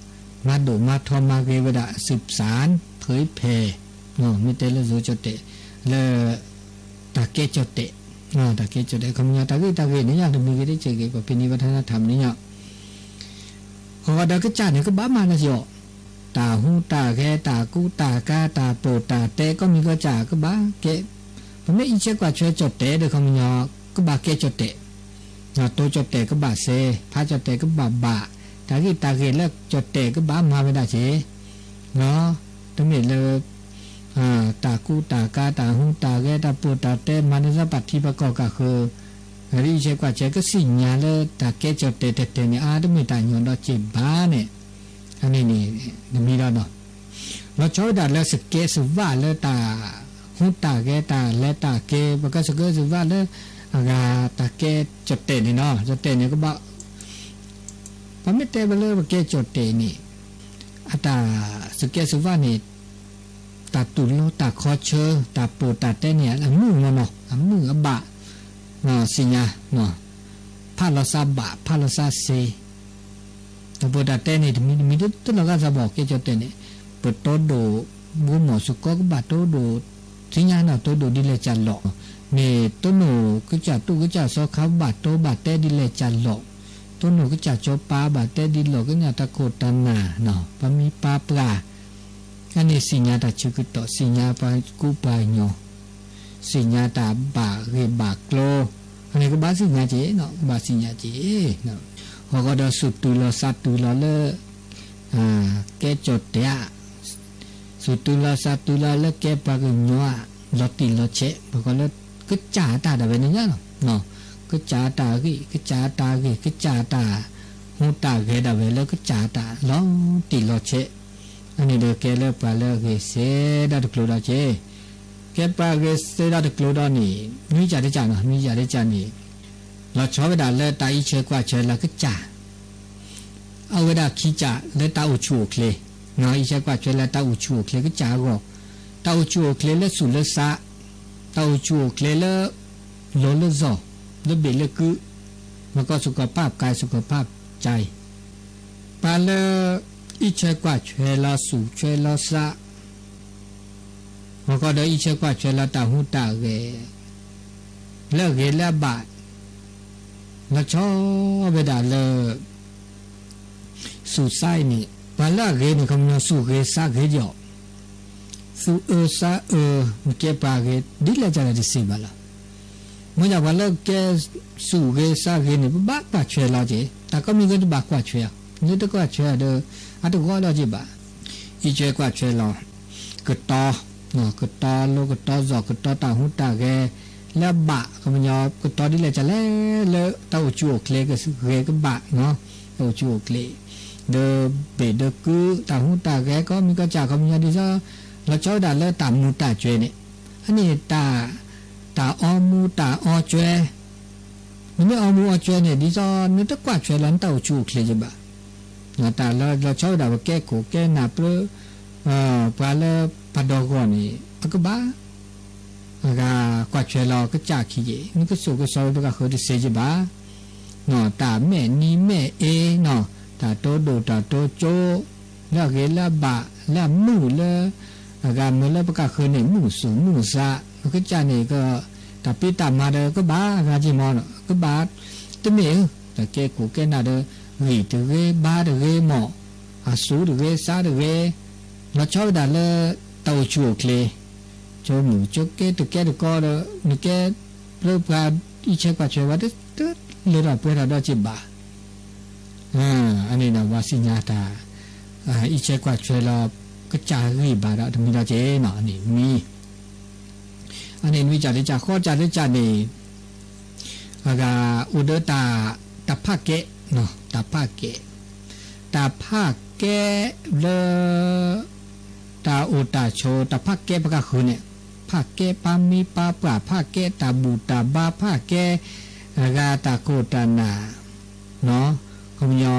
မၤဒိၣ်မၤထီမၤဂ့ၤဝဲဒၣ် สืบสาน เผยแผ่ မ့ၢ်တဲလၢယိၤကၠီၣ်တဲာ် လၢ တၢ်ကဲကၠီၣ်တဲာ် တၢ်ကဲကၠီၣ်တဲာ် ခီပညီတၢ်ဂ့ၢ်တၢ်ဂ့ၢ်န့ၣ် ယတမံၤဂ့ၤတကဲးဂ့ၤ ပြၢၣ်ဖ့ၣ်နံၣ် ဝၣ်ထနထၢမ်န့ၣ် ဃီဒီးကစၢ်န့ၣ် ကဘၣ်မၤလၢယီၤ တၢ်ဟူးတၢ်ဂဲၤ တၢ်ကူတၢ်ကၤ တၢ်ပိာ်တၢ်တဲ ကိးမံၤကိးကစၢ်ကဘၣ်ကဲ ပမ့ၢ်အံးဆဲးကွၢ်ဆၢကၠီၣ်တဲာ်ဒီး ခီပညီ ကဘၣ်ကဲကၠီၣ်တဲာ် တိၤကၠီၣ်တဲာ်ကဘၣ်စ့ ဖးကၠီၣ်တဲာ်ကဘၣ်ဘၣ် တၢ်ဂ့ၢ်တၢ်ဂ့ၢ်လၢကၠီၣ်တဲာ်ကဘၣ်မၤဝဲဒၣ်က့ၤ တမ့ၢ်လၢ တၢ်ကူတၢ်ကၤ တၢ်ဟူးတၢ်ဂဲၤ တၢ်ပိာ်တၢ်တဲ မၤနၢၤပၣ်ထံပၣ်ကီၢ်ကးဃုာ် အံးဆဲးကွၢ်ဆၢ ကသ့ၣ်ညါလၢတၢ်ကဲကၠီၣ်တဲာ်တဲာ်တဲာ်န့ၣ် အါ တမ့ၢ်တၢ်ညီဒီးက့ၤဘၣ်န့ၣ် အန့ၣ်န့ၣ် တမံၤဒီးနီၢ် လီၤဆီဝဲဒၣ်လၢစကဲးစဝၣ်လၢတၢ် ဟူးတၢ်ဂဲၤ တၢ်လဲၤတၢ်က့ၤ ပကစကဲးစဝၣ်လၢ အဂၤတၢ်ကဲကၠီၣ်တဲာ်န့ၣ်နီၢ် ကၠီၣ်တဲာ်န့ၣ်ကဘၣ် ပမ့ၢ်တဲဝဲလၢပကဲကၠီၣ်တဲာ်န့ၣ် အတၢ်စကဲးစဝၣ်န့ၣ် တၢ်တူၢ်လိာ်တၢ်ခီဆၢ တၢ်ပိာ်တၢ်တဲန့ၣ် အမုာ်မနီၢ် အမုာ်အဘၣ် သ့ၣ်ညါ ဖးလီၤသးဘၣ် ဖးလီၤသးစ့ တၢ်ပိာ်တၢ်တဲန့ၣ် တမံၤတမံၤတလီၤဂာ်သးဘၣ် ကဲကၠီၣ်တဲာ်န့ၣ် ပတိၢ်ဒိၣ် ဘိမီၢ်စ့ၢ်ကီးကဘၣ်တိၢ်ဒိၣ် သ့ၣ်ညါနီၢ် တိၢ်ဒိၣ်ဒ်လဲၣ်ကၢ်လီၤ မ့ၢ်တိၢ်နိၣ်ကစၢ်တူၢ်ကစၢ်စီခါဘၣ်တိၢ်ဘၣ်တဲဒ်လဲၣ်ကၢ်လီၤ တိၢ်နိၣ်ကစၢ်စီပၤဘၣ်တဲဒ်လီၢ် ကညးတၢ်ခိၣ်တၢ်နၢ်နီၢ် ပမံပၢ်ပှၢ် အန့ၣ်သ့ၣ်ညါတၢ်ဆၢကတီၢ် သ့ၣ်ညါပှၤကူပှၤကညီ သ့ၣ်ညါတၢ်ဘၣ်ဂ့ၢ်ဘၣ်ကျိၤ အန့ၣ်ကဘၣ်သ့ၣ်ညါက့ၤနီၢ် ကဘၣ်သ့ၣ်ညါက့ၤ ဃီဃီဒီးသူၣ်တုၤလီၤသးတုၤလီၤလၢ ကဲကၠီၣ်တဲာ် သူၣ်တုၤလီၤသးတုၤလီၤလၢကဲပှၤကညီ လီၤတံၢ်လီၤဆဲး ပှၤကီးလၢ ကစၢ်တၢ်ဒၣ်ဝဲန့ၣ်ညါလီၤ ကစၢ်တၢ်ဂ့ၢ် ကစၢ်တၢ်ဂ့ၢ် ကစၢ်တၢ်ဟူးတၢ်ဂဲၤဒၣ်ဝဲလၢကစၢ်တၢ် လီၤတံၢ်လီၤဆဲး အန့ၣ်ဒီးကဲလၢပှၤလၢအဂ့ၤစဲဒၣ်တကျိၤဒီးက့ၤ ကဲပှၤဂ့ၤစဲဒၣ်တကျိၤဒီးန့ၣ် နွံကၠၢ်တကၠၢ်နီၢ် နွံကၠၢ်တကၠၢ်န့ၣ် လီၤဆီဝဲဒၣ်လၢတၢ်အံးဆဲးကွၢ်ဆၢလၢကစၢ် အဝဲဒၣ်ခံကၠၢ်လၢတၢ်အိၣ်ဆူၣ်အိၣ်ချ့ အံးဆဲးကွၢ်ဆၢလၢတၢ်အိၣ်ဆူၣ်အိၣ်ချ့ကစၢ်အဂီၢ် တၢ်အိၣ်ဆူၣ်အိၣ်ချ့လၢသူၣ်လၢသး တၢ်အိၣ်ဆူၣ်အိၣ်ချ့လၢ လီၤလၢစီၤ လၢဘ့ၣ်လၢကု မ့ၢ်ကီး สุขภาพกาย สุขภาพใจ ပှၤလၢ အံးဆဲးကွၢ်ဆၢလီၤသူၣ်ဆဲးလီၤသး မ့ၢ်ကီးဒီးအံးဆဲးကွၢ်ဆၢလီၤတၢ်ဟူးတၢ်ဂဲၤ လၢအဂ့ၤလၢအဘၣ် လီၤဆီဝဲဒၣ်လၢ သူၣ်သးအံၤန့ၣ် ပှၤလၢအဂ့ၤန့ၣ် ခီပညီသူၣ်ဂ့ၤသးဂ့ၤဒီး သူၣ်အၢသးအၢ မ့ၢ်ကဲပှၤဂ့ၤ ဒ်လဲၣ်ကၢ်လဲၣ်တသ့ဘၣ်လီၤ. မ့ၢ်ဒၣ်ပှၤလၢကဲသူၣ်ဂ့ၤသးဂ့ၤန့ၣ် ပဘၣ်ကွၢ်ဆၢလီၤက့ၤ တၢ်ကိးမံၤကိးတဘၣ်ကွၢ်ဆၢ နတကွၢ်ဆၢဒီး အတဂီၤဒီးက့ၤဘၣ် အီးကဲကွၢ်ဆွဲလီၤ ကတီၤ နီၤ ကတီၤလိကတီၤစီၤ ကတီၤတၢ်ဟူးတၢ်ဂဲၤ လၢအဘၣ် ခီပညီ ကတီၤဒ်လဲၣ်ကလဲၣ် လၢတၢ်အိၣ်ဆူၣ်အိၣ်ချ့ ကဂဲၤကဘၣ် နီၤ တၢ်အိၣ်ဆူၣ်အိၣ်ချ့ ဒီးဘ့ၣ်ဒီးကု တၢ်ဟူးတၢ်ဂဲၤ ကိးမံၤကိးကၢ် ခီပညီဒ်သိး လီၤဆီဝဲဒၣ်လၢတၢ်မူးတၢ်ကွဲးန့ၣ် အန့ၣ်တၢ် တၢ်အီမူးတၢ်အီကွဲး နမ့ၢ်အီမူးအီကွဲးန့ၣ် ဒ်သိးနတကွၢ်ဆွဲလီၤနတၢ်အိၣ်ဆူၣ်အိၣ်ချ့ကဘၣ် တၢ်လီၤ လီၤဆီဝဲဒၣ်ပကဲခိၣ်ကဲနၢ် ပှၤလၢပှၤဒီဂီၢ်န့ၣ် အကဘၣ် အဂၤကွၢ်ဆွဲလီၤကစၢ်ခံက့ၤ နကစိာ်ကစီဝဲပကဃၢၤတသ့ကဘၣ် တၢ်မဲာ်နံၤမဲာ်အ့ နီၤ တၢ်တိဒိၣ်တၢ်တိကၠိ လၢအဂ့ၤလၢအဘၣ် လၢအမုာ်လၢ အဂၤမ့ၢ်လၢပကဃၢၤန့ၣ် မုာ်သူၣ်မုာ်သး ကစၢ်န့ၣ်က တၢ်ဖံးတၢ်မၤဒီးကဘၣ်အဂၤက့ၤမီၤ ကဘၣ်တမ့ၢ်ဧၢ တၢ်ကဲခိၣ်ကဲနၢ်ဒီး ဂံၢ်တဂ့ၤ ဘါတဂ့ၤမီၢ် အသူတဂ့ၤသးတဂ့ၤ လီၤဆီဝဲဒၣ်လၢတၢ်အိၣ်ဆူၣ်အိၣ်ချ့ ကၠိမုၢ်ကၠိကဲတကဲတကီဒီး နကဲပျဲပှၤအံးဆဲးကွၢ်ဆွဲဝဲ တလၢတၢ်ပှဲၤထီၣ်ဒီးက့ၤဘၣ် အန့ၣ်ဒီးပှၤသ့ၣ်ညါတၢ် အံးဆဲးကွၢ်ဆွဲလီၤ ကစၢ်ဂံၢ်ဘါဒီးတမံၤဒီးက့ၤနီၤ အန့ၣ်မံၤ အန့ၣ်နွံကၢ်တကၢ် ဃိးကၢ်တကၢ်န့ၣ် အဂၤအိၣ်ဒီးတၢ် တၢ်ဖးကဲ တၢ်ဖးကဲ တၢ်ဖးကဲလၢ တၢ်အိၣ်တၢ်ဆိး တၢ်ဖးကဲပကဃုာ်န့ၣ် ဖးကဲပာ်မံပာ်ပှၢ် ဖးကဲတၢ်ဘူၣ်တၢ်ဘါ ဖးကဲ အဂၤတၢ်ခိၣ်တၢ်နၢ် ခီပညီ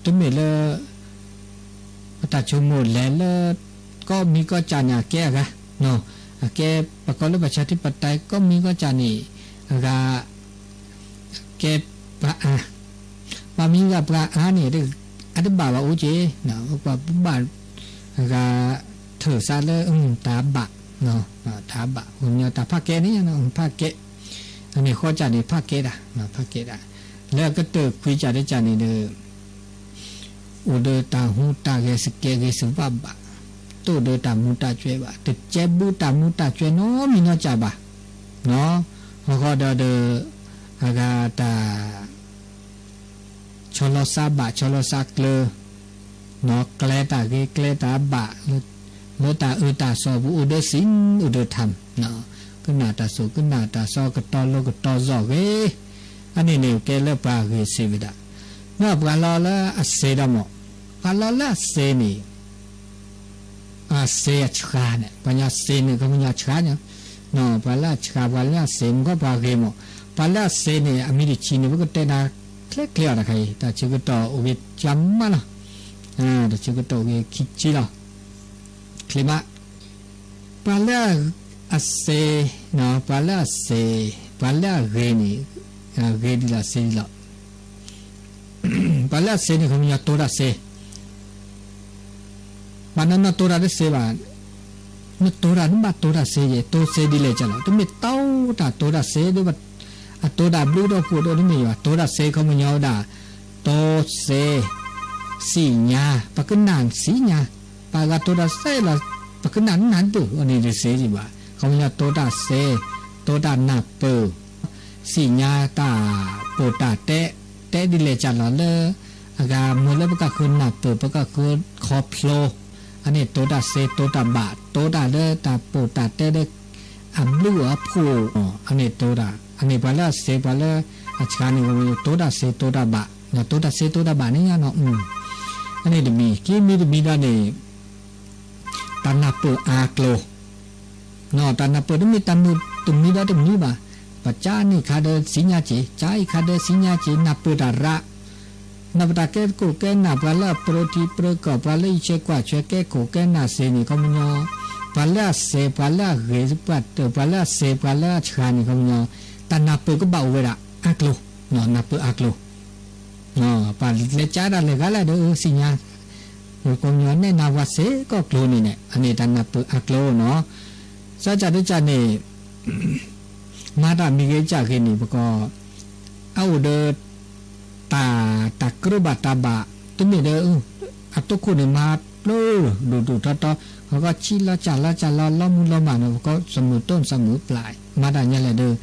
တမ့ၢ်လၢ ပတၢ်ဆိကမိၣ်လဲၤလၢ ကိးမံၤကိးကၢ်န့ၣ် အကဲအဂၤ အကဲ ပကိးလၢပှၤစၢထံပတၢ် ကိးမံၤကိးကၢ်န့ၣ် အဂၤ ကဲပှၤအါ ပှၤမံၤဂၤပှၤအါန့ၣ် အတဘၣ်ဘၣ်အိၣ်က့ၤ ပှၤဘၣ် အဂၤ ထၢၣ်သးလၢ တၢ်ဘၣ် တၢ်ဘၣ် ခီပညီတၢ်ဖးကဲန့ၣ် ဖးကဲ အန့ၣ်ဃိးကၢ်န့ၣ် ဖးကဲတၢ် ဖးကဲတၢ် လၢအကတၢၢ်ခွံကၢ်တကၢ်န့ၣ်ဒီး အိၣ်ဒီးတၢ်ဟူးတၢ်ဂဲၤ စကဲဂ့ၤစဘၣ်ဘၣ် တအိၣ်ဒီးတၢ်မူးတၢ်ကွဲးဘၣ် တကဲဘူးတၢ်မူးတၢ်ကွဲးနီတမံၤနီတကၢ်ဘၣ် အဃိဒီး အဂၤတၢ် ဆီလီၤသးဘၣ် ဆီလီၤသးကျၢၤ ကျဲတၢ်ဂ့ၤ ကျဲတၢ်ဘၣ် လၢတၢ်အၢတၢ်သီပူၤ အိၣ်ဒီးသံ အိၣ်ဒီးထၢမ် ကနၣ်တၢ်စိၣ် ကနၣ်တၢ်စီ ကတီၤလိကတီၤစီဂ့ၤ အန့ၣ်န့ၣ် ကဲလၢပှၤဂ့ၤစ့ဝဲဒၣ် ပှၤလီၤလၢအစ့ဒီးမီၢ် ပှၤလီၤလၢအစ့န့ၣ် အစ့အဆှါန့ၣ် ပှၤညီစ့န့ၣ် ခီပညီဆှါန့ၣ် ပှၤလၢအဆှါ ပှၤလၢအစ့ မ့ၢ်ကီးပှၤဂ့ၤမီၢ် ပှၤလၢအစ့န့ၣ် အမံၤတဆံန့ၣ် ပကတဲနၤ ချ့ချ့အီၤတခါအံၤ တၢ်ဆၢကတီၢ်အိၣ်ဂ့ၤကမးလီၤ တၢ်ဆၢကတီၢ်အိၣ်ဂ့ၤခံဆံလီၤ ချ့မး ပှၤလၢအစ့ ပှၤလၢအစ့ ပှၤလၢအဂ့ၤန့ၣ် ဂ့ၤဒ်လီၤ စ့ဒ်လီၤ ပှၤလၢအစ့န့ၣ် ခီပညီတိတၢ်စ့ ဘၣ်နီၢ်နီၢ်တိတၢ်တစ့ဘၣ် နတိတၢ် နဘၣ်တိတၢ်စ့ယဲ တိစ့ဒ်လဲၣ်ကလီၤ တမ့ၢ်တိတၢ် တိတၢ်စ့ဒီး အတိတၢ်ဘျုးဒီးဖှိၣ်ဒီးတမ့ၢ်ဘၣ် တိတၢ်စ့ခီပညီဝဲဒၣ် တိစ့ သ့ၣ်ညါ ပကနၣ်သ့ၣ်ညါ ပှၤဂၤတိတၢ်စ့လီၤ ပကနၣ်နၢ်ဒိၣ်အန့ၣ်တစ့ဒံးဘၣ် ခီပညီတိတၢ်စ့ တိတၢ်နၢ်ပၢၢ် သ့ၣ်ညါတၢ်ပိာ်တၢ်တဲ တဲဒ်လဲၣ်ကလီၤလၢ အဂၤမ့ၢ်လၢပကဃုနၢ်ပၢၢ် ပကဃုခီဖျိ အန့ၣ်တိတၢ်စ့ တိတၢ်ဘၣ် တိတၢ်လၢတၢ်ပိာ်တၢ်တဲဒီး အဘျုးအဖှိၣ် အန့ၣ်တိတၢ် အန့ၣ်ပှၤလၢအစ့ ပှၤလၢအဆှါန့ၣ် တိတၢ်စ့ တိတၢ်ဘၣ် တိတၢ်စ့ တိတၢ်ဘၣ်န့ၣ် အန့ၣ်တမံၤ ခံမံၤတမံၤဒီးန့ၣ် တၢ်နၢ်ပၢၢ်အါကျိၤ တၢ်နၢ်ပၢၢ်တမ့ၢ်တၢ်မုာ်တမံၤဒီးတမံၤဘၣ် ပှၤကၠါန့ၣ်ခါဒီးသ့ၣ်ညါက့ၤ ကၠါအံၤခါဒီးသ့ၣ်ညါက့ၤ နၢ်ပၢၢ်တၢ်ရး နၢ်ပၢၢ်တၢ်ကဲခိၣ်ကဲနၢ် ပှၤလၢအပြၢထံပြၢကီၢ် ပှၤလၢအံးဆဲးကွၢ်ဆွဲကဲခိၣ်ကဲနၢ်စ့န့ၣ် ခီပညီ ပှၤလၢအစ့ ပှၤလၢအဂ့ၤ ပှၤတၢၢ် ပှၤလၢအစ့ ပှၤလၢအဆှါန့ၣ် ခီပညီ တၢ်နၢ်ပၢၢ်ကဘၣ်အိၣ်ဝဲဒၣ်အါကျိၤ နၢ်ပၢၢ်အါကျိၤ ပှၤလဲၤကၠါတၢ်လဲၤဂၤလဲၣ်ဒီးသ့ၣ်ညါ ကိးမံၤန့ၣ်နၢ်ပၢၢ်စ့ၢ်ကီးကျိၤန့ၣ်န့ၣ် အန့ၣ်တၢ်နၢ်ပၢၢ်အါကျိၤနီၤ သၢကၠၢ်တကၠၢ်န့ၣ် မၤတၢ်မံၤဂ့ၤကၠၢ်ဂ့ၤန့ၣ် ပကီး အအိၣ်ဒီး တၢ် တၢ်ကြၢးဘၣ်တၢ်ဘၣ် တမ့ၢ်ဒီး အတိခိၣ်န့ၣ်မၤပျိဒိၣ်ဒိၣ်ထီထီ ပကီးဆံလီၤစၢ်လီၤစၢ်လီၤ လီၤမုၢ်လီၤမၢ်န့ၣ် ပကီးသးမုာ်တိၢ်သးမုာ်ပျၢ် မၤတၢ်ညါလဲၣ်ဒီး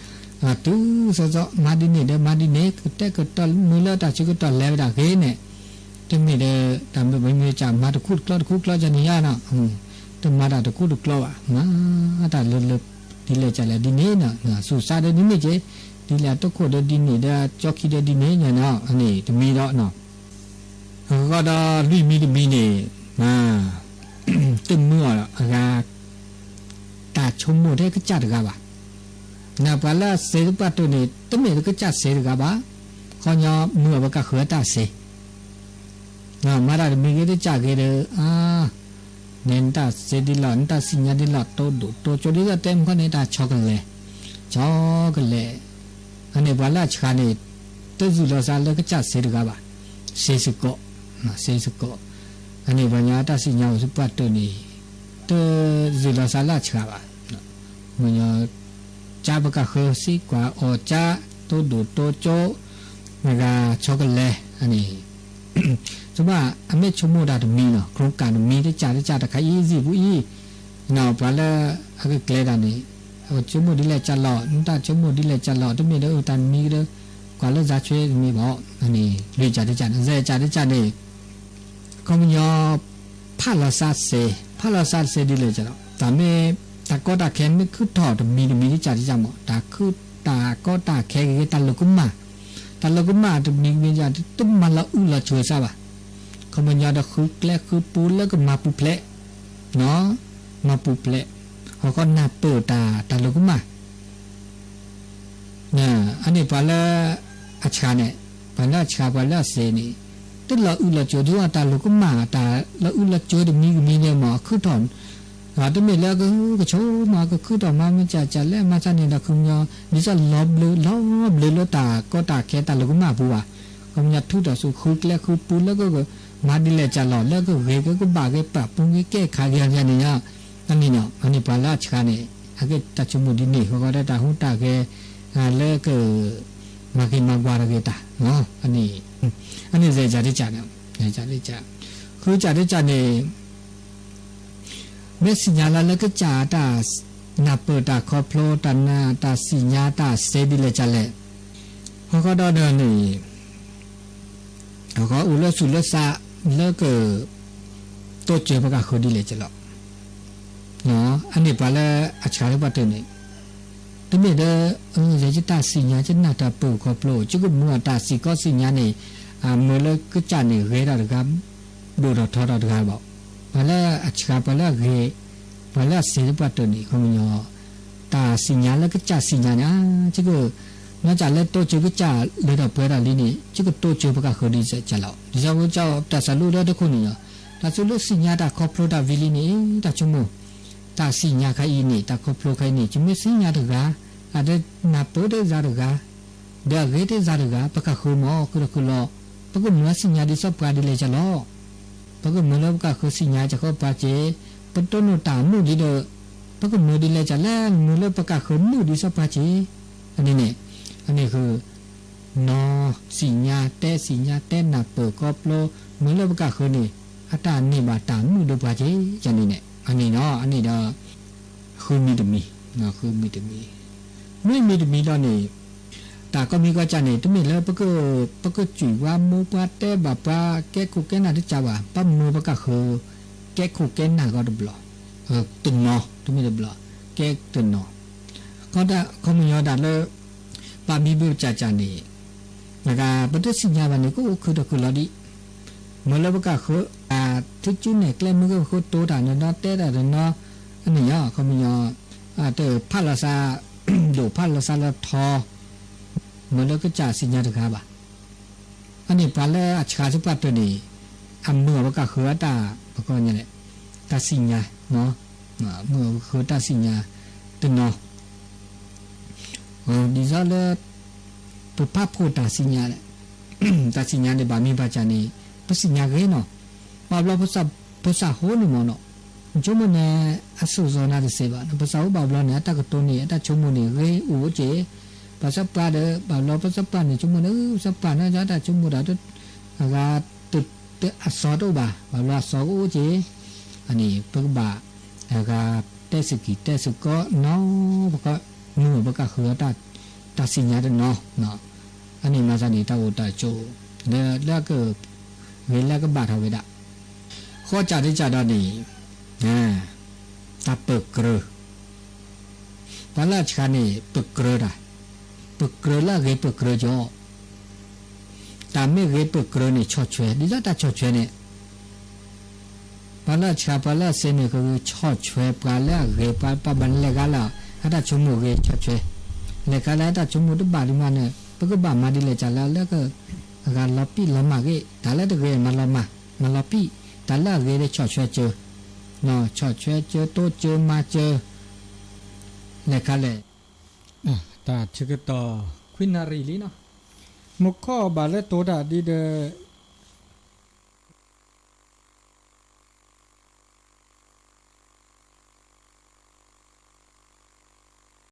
တုၤစီစီ မၤဒ်န့ၣ်ဒီးမၤဒ်န့ၣ် ကတဲာ်ကတီၤမုၢ်လၢတၢ်ဆၢကတီၢ်လဲၤဝဲဒၣ်ဂ့ၤန့ၣ် တ မ့ၢ်ဒီး တၢ်မ့ၢ် မ့ၢ်မ့ၢ်ကၢ်မၤတခူတကျီ တခူတကျီကၢ်န့ၣ်ယါနီၤ, တမၤတၢ်တခူတကျီဘၣ်, မၤတၢ်လၢလၢ ဒ်လဲၣ်ကၢ်လဲၣ်ဒ်န့ၣ်နီၤ, သူၣ်စၢ်ဒီးဒ်န့ၣ်က့ၢ်, ဒ်လဲၣ်အတခိၣ်ဒီးဒ်န့ၣ်ဒီး ကၠီခံဒီးဒ်န့ၣ်နီၤ, အန့ၣ်တမံၤဒီးနီၤ, အဃိဒီးလွံၢ်မံၤတမံၤန့ၣ် မၤ တမုာ်အီၤအဂၤ တၢ်ဆိကမိၣ်ထဲကစၢ်တဂၤဘၣ်. နပှၤလၢအစံးသပှၢ်တၢၢ်န့ၣ် တမ့ၢ်လၢကစၢ်စံးတဂၤဘၣ်. ခီညီမုာ်အီၤပကဃုတၢ်စံး, မၤတၢ်တမံၤဂ့ၤတကၢ်ဂ့ၤဒီး အါ န့ၣ်နတၢ်စံးဒ်လီၤ နတၢ်စံၣ်ညါဒ်လီၤ တိဒိၣ်တိကၠိ ဒ်သိးတဲမုၢ်ခီန့ၣ် တၢ်ဆီကလဲၣ်, ဆီကလဲၣ်, အန့ၣ်ပှၤလၢအဆှးန့ၣ် တယုၢ်လီၤသးလၢကစၢ်စံးတဂၤဘၣ်, စံးစ့ၢ်ကီး, စံးစ့ၢ်ကီး, အန့ၣ်ပှၤညီတၢ်စံၣ်ညါအိၣ်သပှၢ်တၢၢ်န့ၣ် တယုၢ်လီၤသးလၢအဆှးဘၣ်. မုၢ်ညီ ကၢ်ပကဃုစံးကွၢ်အီၤကၢ် တိဒိၣ်တိကၠိ မ့ၢ်ဂ့ၤ ဆီကလဲၣ် အန့ၣ် ဆိဘၣ်အမ့ၢ်ဆိကမိၣ်တၢ်တမံၤနီၤ โครงการတမံၤ တကၢ်တကၢ်တခါအံၤ စံၣ်ပူၤအံၤ, နီၤ ပှၤလၢအကကျဲၤတၢ်န့ၣ် အဝဲဆိကမိၣ်ဒ်လဲၣ်ကၢ်လီၤ နတၢ်ဆိကမိၣ်ဒ်လဲၣ်ကၢ်လီၤ တမ့ၢ်ဒီးအုၣ်တၢ်တမံၤကဒီး ကွၢ်လၢဇာတ်ချွေးတမံၤဘၣ် အန့ၣ် လွံၢ်ကၢ်တကၢ်န့ၣ် စဲးကၢ်တကၢ်န့ၣ် ခီပညီ ဖးလီၤသးစဲး ဖးလီၤသးစဲးဒ်လဲၣ်ကၢ်လီၤ တၢ်မ့ၢ် တၢ်ကီတၢ်ခဲမ့ၢ်ခုထီၣ်တမံၤတမံၤတကၢ်တကၢ်မး တၢ်ခု တၢ်ကီတၢ်ခဲဂ့ၤ တၢ်လိာ်ကမၣ် တၢ်လိာ်ကမၣ်တမံၤတမံၤတကၢ် တမၤလီၤအုၣ်လီၤဆိးသးဘၣ် ခီပညီဒီးဃုကျဲဃုပူလၢကမၤပူၤဖျဲး နီၤ မၤပူၤဖျဲး ဟီၣ်ကီနၢ်ပၢၢ်တၢ် တၢ်လိာ်ကမၣ် အန့ၣ်ပှၤလၢအဆှးန့ၣ် ပှၤလၢအဆှးပှၤလၢအစဲးန့ၣ် တလီၤအုၣ်လီၤဆိး ဒ်သိးတၢ်လိာ်ကမၣ် တၢ်လီၤအုၣ်လီၤဆိးတမံၤတမံၤန့ၣ်မး ခုထီၣ် တမ့ၢ်လၢကဟုကဆိးမး ကခုထီၣ်မၤမ့ၢ်ကၢ်ကၢ်လဲၣ် မၤသးန့ၣ်ဒီး ခီပညီ ဒ်သိးလီၤဘျၢ လီၤဘျၢလၢတၢ်ကီတၢ်ခဲတၢ်လိာ်ကမၣ်အပူၤဘၣ် ခီပညီထုးထီၣ်ဆူ ဃုကျဲဃုပူလၢကမၤဒ်လဲၣ်ကၢ်လီၤ လၢကဂ့ၤက့ၤကဘၣ်က့ၤ ပာ်ပူၤက့ၤ ကဲခးက့ၤ ယၤန့ၣ် အန့ၣ်နီၤ အန့ၣ်ပှၤလၢအဆှးန့ၣ် အကဲတၢ်ဆိကမိၣ်ဒ်န့ၣ် ဃီဃီဒီးတၢ်ဟူးတၢ်ဂဲၤ လၢက မၤက့ၤမၤကွၢ်တဂ့ၤတၢ် အန့ၣ် အန့ၣ်စဲးကၢ်တကၢ်န့ၣ် ဃုကၢ်တကၢ်န့ၣ် မ့ၢ်စံၣ်ညါလၢလၢကစၢ်တၢ် နၢ်ပၢၢ်တၢ်ခီဖျိ တၢ်နၢ် တၢ်စံၣ်ညါတၢ်စဲးဒ်လဲၣ်ကၢ်လဲၣ် ဃီဃီဒီးန့ၣ် ဃီအိၣ်လၢသူၣ်လၢသး လၢက တိစၢၤပကဃုဒ်လဲၣ်ကၢ်လီၤ အန့ၣ်ပှၤလၢအဆှးလၢပှၤတၢၢ်န့ၣ် တမ့ၢ်ဒီး ယဲယတၢ်စံၣ်ညါ ယနၢ်တၢ်ပၢၢ်ခီဖျိ ယကမုာ်အတၢ်စံၣ်ကီစံၣ်ညါန့ၣ် အမုာ်လၢကစၢ်န့ၣ် ဂဲၤထီၣ်တဂၤ ဒိၣ်ထီၣ်ထီထီၣ်တဂၤဘၣ် ပှၤလၢအဆှး ပှၤလၢအဂ့ၤ ပှၤလၢအစဲးလၢပှၤတၢၢ်န့ၣ် ခီပညီ တၢ်စံၣ်ညါလၢကစၢ်စံၣ်ညါန့ၣ် ယက နီၢ်ကၢ်လၢတိစၢၤကစၢ်လၢထီၣ်ပှဲၤထီၣ်လံန့ၣ် ယကတိစၢၤပကဃုဒ်လဲၣ်ကၢ်လီၤ ဒ်သိးပကၠီတၢ်စၢ်လူဒီးတခိၣ်န့ၣ်လီၤ တၢ်သူလၢစံၣ်ညါတၢ်ခီဖျိတၢ်ဝံၤလံန့ၣ် တၢ်ဆိကမိၣ် တၢ်စံၣ်ညါခါအံၤန့ၣ် တၢ်ခီဖျိခါအံၤန့ၣ် ယမ့ၢ်စံၣ်ညါတဂၤ အတနၢ်ပၢၢ်တ့ၢ်ယၤတဂၤ ဒီးအဂ့ၤတ့ၢ်ယၤတဂၤ ပကဃုမး ဃုတဃုလီၤ ပကမုာ်စံၣ်ညါဒ်သိးပှၤဒ်လဲၣ်ကၢ်လီၤ ပကမုာ်လၢပကဃုစံၣ်ညါစ့ၢ်ကီးပှၤက့ၤ ပတိၢ်နီၣ်တၢ်မုာ်ဒ်ဒီး ပကမုာ်ဒ်လဲၣ်ကၢ်လဲၣ် မုာ်လၢပကဃုမုာ်ဒ်သိးပှၤက့ၤ အန့ၣ်န့ၣ် အန့ၣ်ဃု နီၢ်စံၣ်ညါ တဲစံၣ်ညါ တဲနၢ်ပၢၢ်ခီဖျိ မုာ်လၢပကဃုန့ၣ် အတၢ်န့ၢ်ဘၣ်တၢ်မုာ်ဒီးပှၤက့ၤ ကန့ၣ်န့ၣ် အန့ၣ်ဒီး အန့ၣ်ဒီး ဃုမံၤတမံၤ ဃုမံၤတမံၤ နွံမံၤတမံၤဒီးန့ၣ် တၢ်ကိးမံၤကိးကၢ်န့ၣ် တမ့ၢ်လၢပက ပကစူၢ်ပှၤမိၢ်ပှၤတဲဘၣ်ပှၤကဲခိၣ်ကဲနၢ်တကၢ်ဘၣ် ဘၣ်မုာ်ပကဃု ကဲခိၣ်ကဲနၢ်ဂီၢ်တဘျီ တနီၤ တမ့ၢ်တဘျီ ကဲတနီၤ ခီဒၣ် ခီပညီဒၣ်လၢ ဘၣ်မံၤဘၣ်ကၢ်ကၢ်န့ၣ် နက ပတစံၣ်ညါဘၣ်န့ၣ် ကအိၣ်ခုၣ်တခုၣ်လီၤဒံး မုာ်လၢပကဃု အ ထုကၠူနဲၣ်ကျဲမုၢ်ကဃုတိၤတၢ်တနီၤ တဲတၢ်တနီၤ အန့ၣ်ယါ ခီပညီ အတဖးလီၤသး ဒိၣ်ဖးလီၤသးလီၤထီ မုာ်လၢကစၢ်စံၣ်ညါတဂၤဘၣ် အန့ၣ်ပှၤလၢအဆှးသပှၢ်တၢၢ်န့ၣ် အမုာ်အီၤပကဃုအတၢ် ပကိးညါလဲၣ် တၢ်စံၣ်ညါ မုာ်အီၤပကဃုတၢ်စံၣ်ညါ တနီၤ ဒ်သိးလၢ ပဖးဖှိၣ်တၢ်စံၣ်ညါလဲၣ် တၢ်စံၣ်ညါန့ၣ် ဘၣ်မံၤဘၣ်ကၢ်န့ၣ် ပစံၣ်ညါဂ့ၤနီၤ ဘၣ်ဘျီ ပစၢ်ဟိန့ၣ်မ့ၢ်နီၤ ဆိကမိၣ်န့ၣ် အစိၢ်စီၤနၤတစဲးဘၣ် ပစၢ်ဟိဘၣ်ဘျီန့ၣ် အတၢ်ကတိၤန့ၣ် အတၢ်ဆိကမိၣ်န့ၣ် ဂ့ၤအိၣ်က့ၤ ပှၤသးပှၢ်ဒီး ဘၣ်ဘျီပသးပှၢ်န့ၣ် ဆိကမိၣ်န့ၣ် ပသးပှၢ်န့ၣ် အတၢ်ဆိကမိၣ်ဒီး အဂၤ တ အစီၤတအိၣ်ဘၣ် ဘၣ်ဘျီအစီၤကအိၣ်က့ၤ အန့ၣ် ပကဘၣ် အဂၤ တဲစ့ၢ်ကီး တဲစ့ၢ်ကီးနီၤ ပက မုာ်ပကဃုအတၢ် တၢ်စံၣ်ညါတနီၤ အန့ၣ်မၤသးန့ၣ် တၢ်အိၣ်တၢ်ဆိး လၢ လၢက ဂ့ၤလၢကဘၣ်ထီၣ်ဝဲဒၣ်. ဃိကြၢးတကၢးဒီးန့ၣ် တၢ်ပၢၢ်ကြၢး ပှၤလၢအဆှးန့ၣ် ပၢၢ်ကြၢးတၢ်, ပၢၢ်ကြၢးလၢအဂ့ၤပၢၢ်ကြၢးကၠီ တၢ်မ့ၢ်ဂ့ၤပၢၢ်ကြၢးန့ၣ် ဆီၣ်ထွဲ, ဒ်သိးတၢ်ဆီၣ်ထွဲန့ၣ် ပှၤလၢအဆှး ပှၤလၢအစ့န့ၣ် ကဆီၣ်ထွဲပှၤလၢအဂ့ၤ, ပှၤ ပှၤဘၣ်လဲၤဂၤလၢ အတၢ်ဆိကမိၣ်ဂ့ၤဆီၣ်ထွဲ, လဲၤကလၢအတၢ်ဆိကမိၣ်တဘၣ်ဒံးမးန့ၣ် ပကဘၣ်မၤဒ်လဲၣ်ကလၢ လၢက အဂၤလီၤပံာ်လီၤမၢ်ဂ့ၤ, တၢ်လၢတဂ့ၤမၤလီၤမၢ်, မၤလီၤပံာ်, တၢ်လၢအဂ့ၤဒီးဆီၣ်ထွဲကၢ, ဆီၣ်ထွဲကၢ တိစၢၤမၤစၢၤ လဲၤကလၢ တၢ်ဆၢကတီၢ် ခွံနၣ်ရံၣ်လံနီၤ, မုၢ်ခီၣ်ဘၣ်လၢတိၤတၢ်ဒ်ဒီး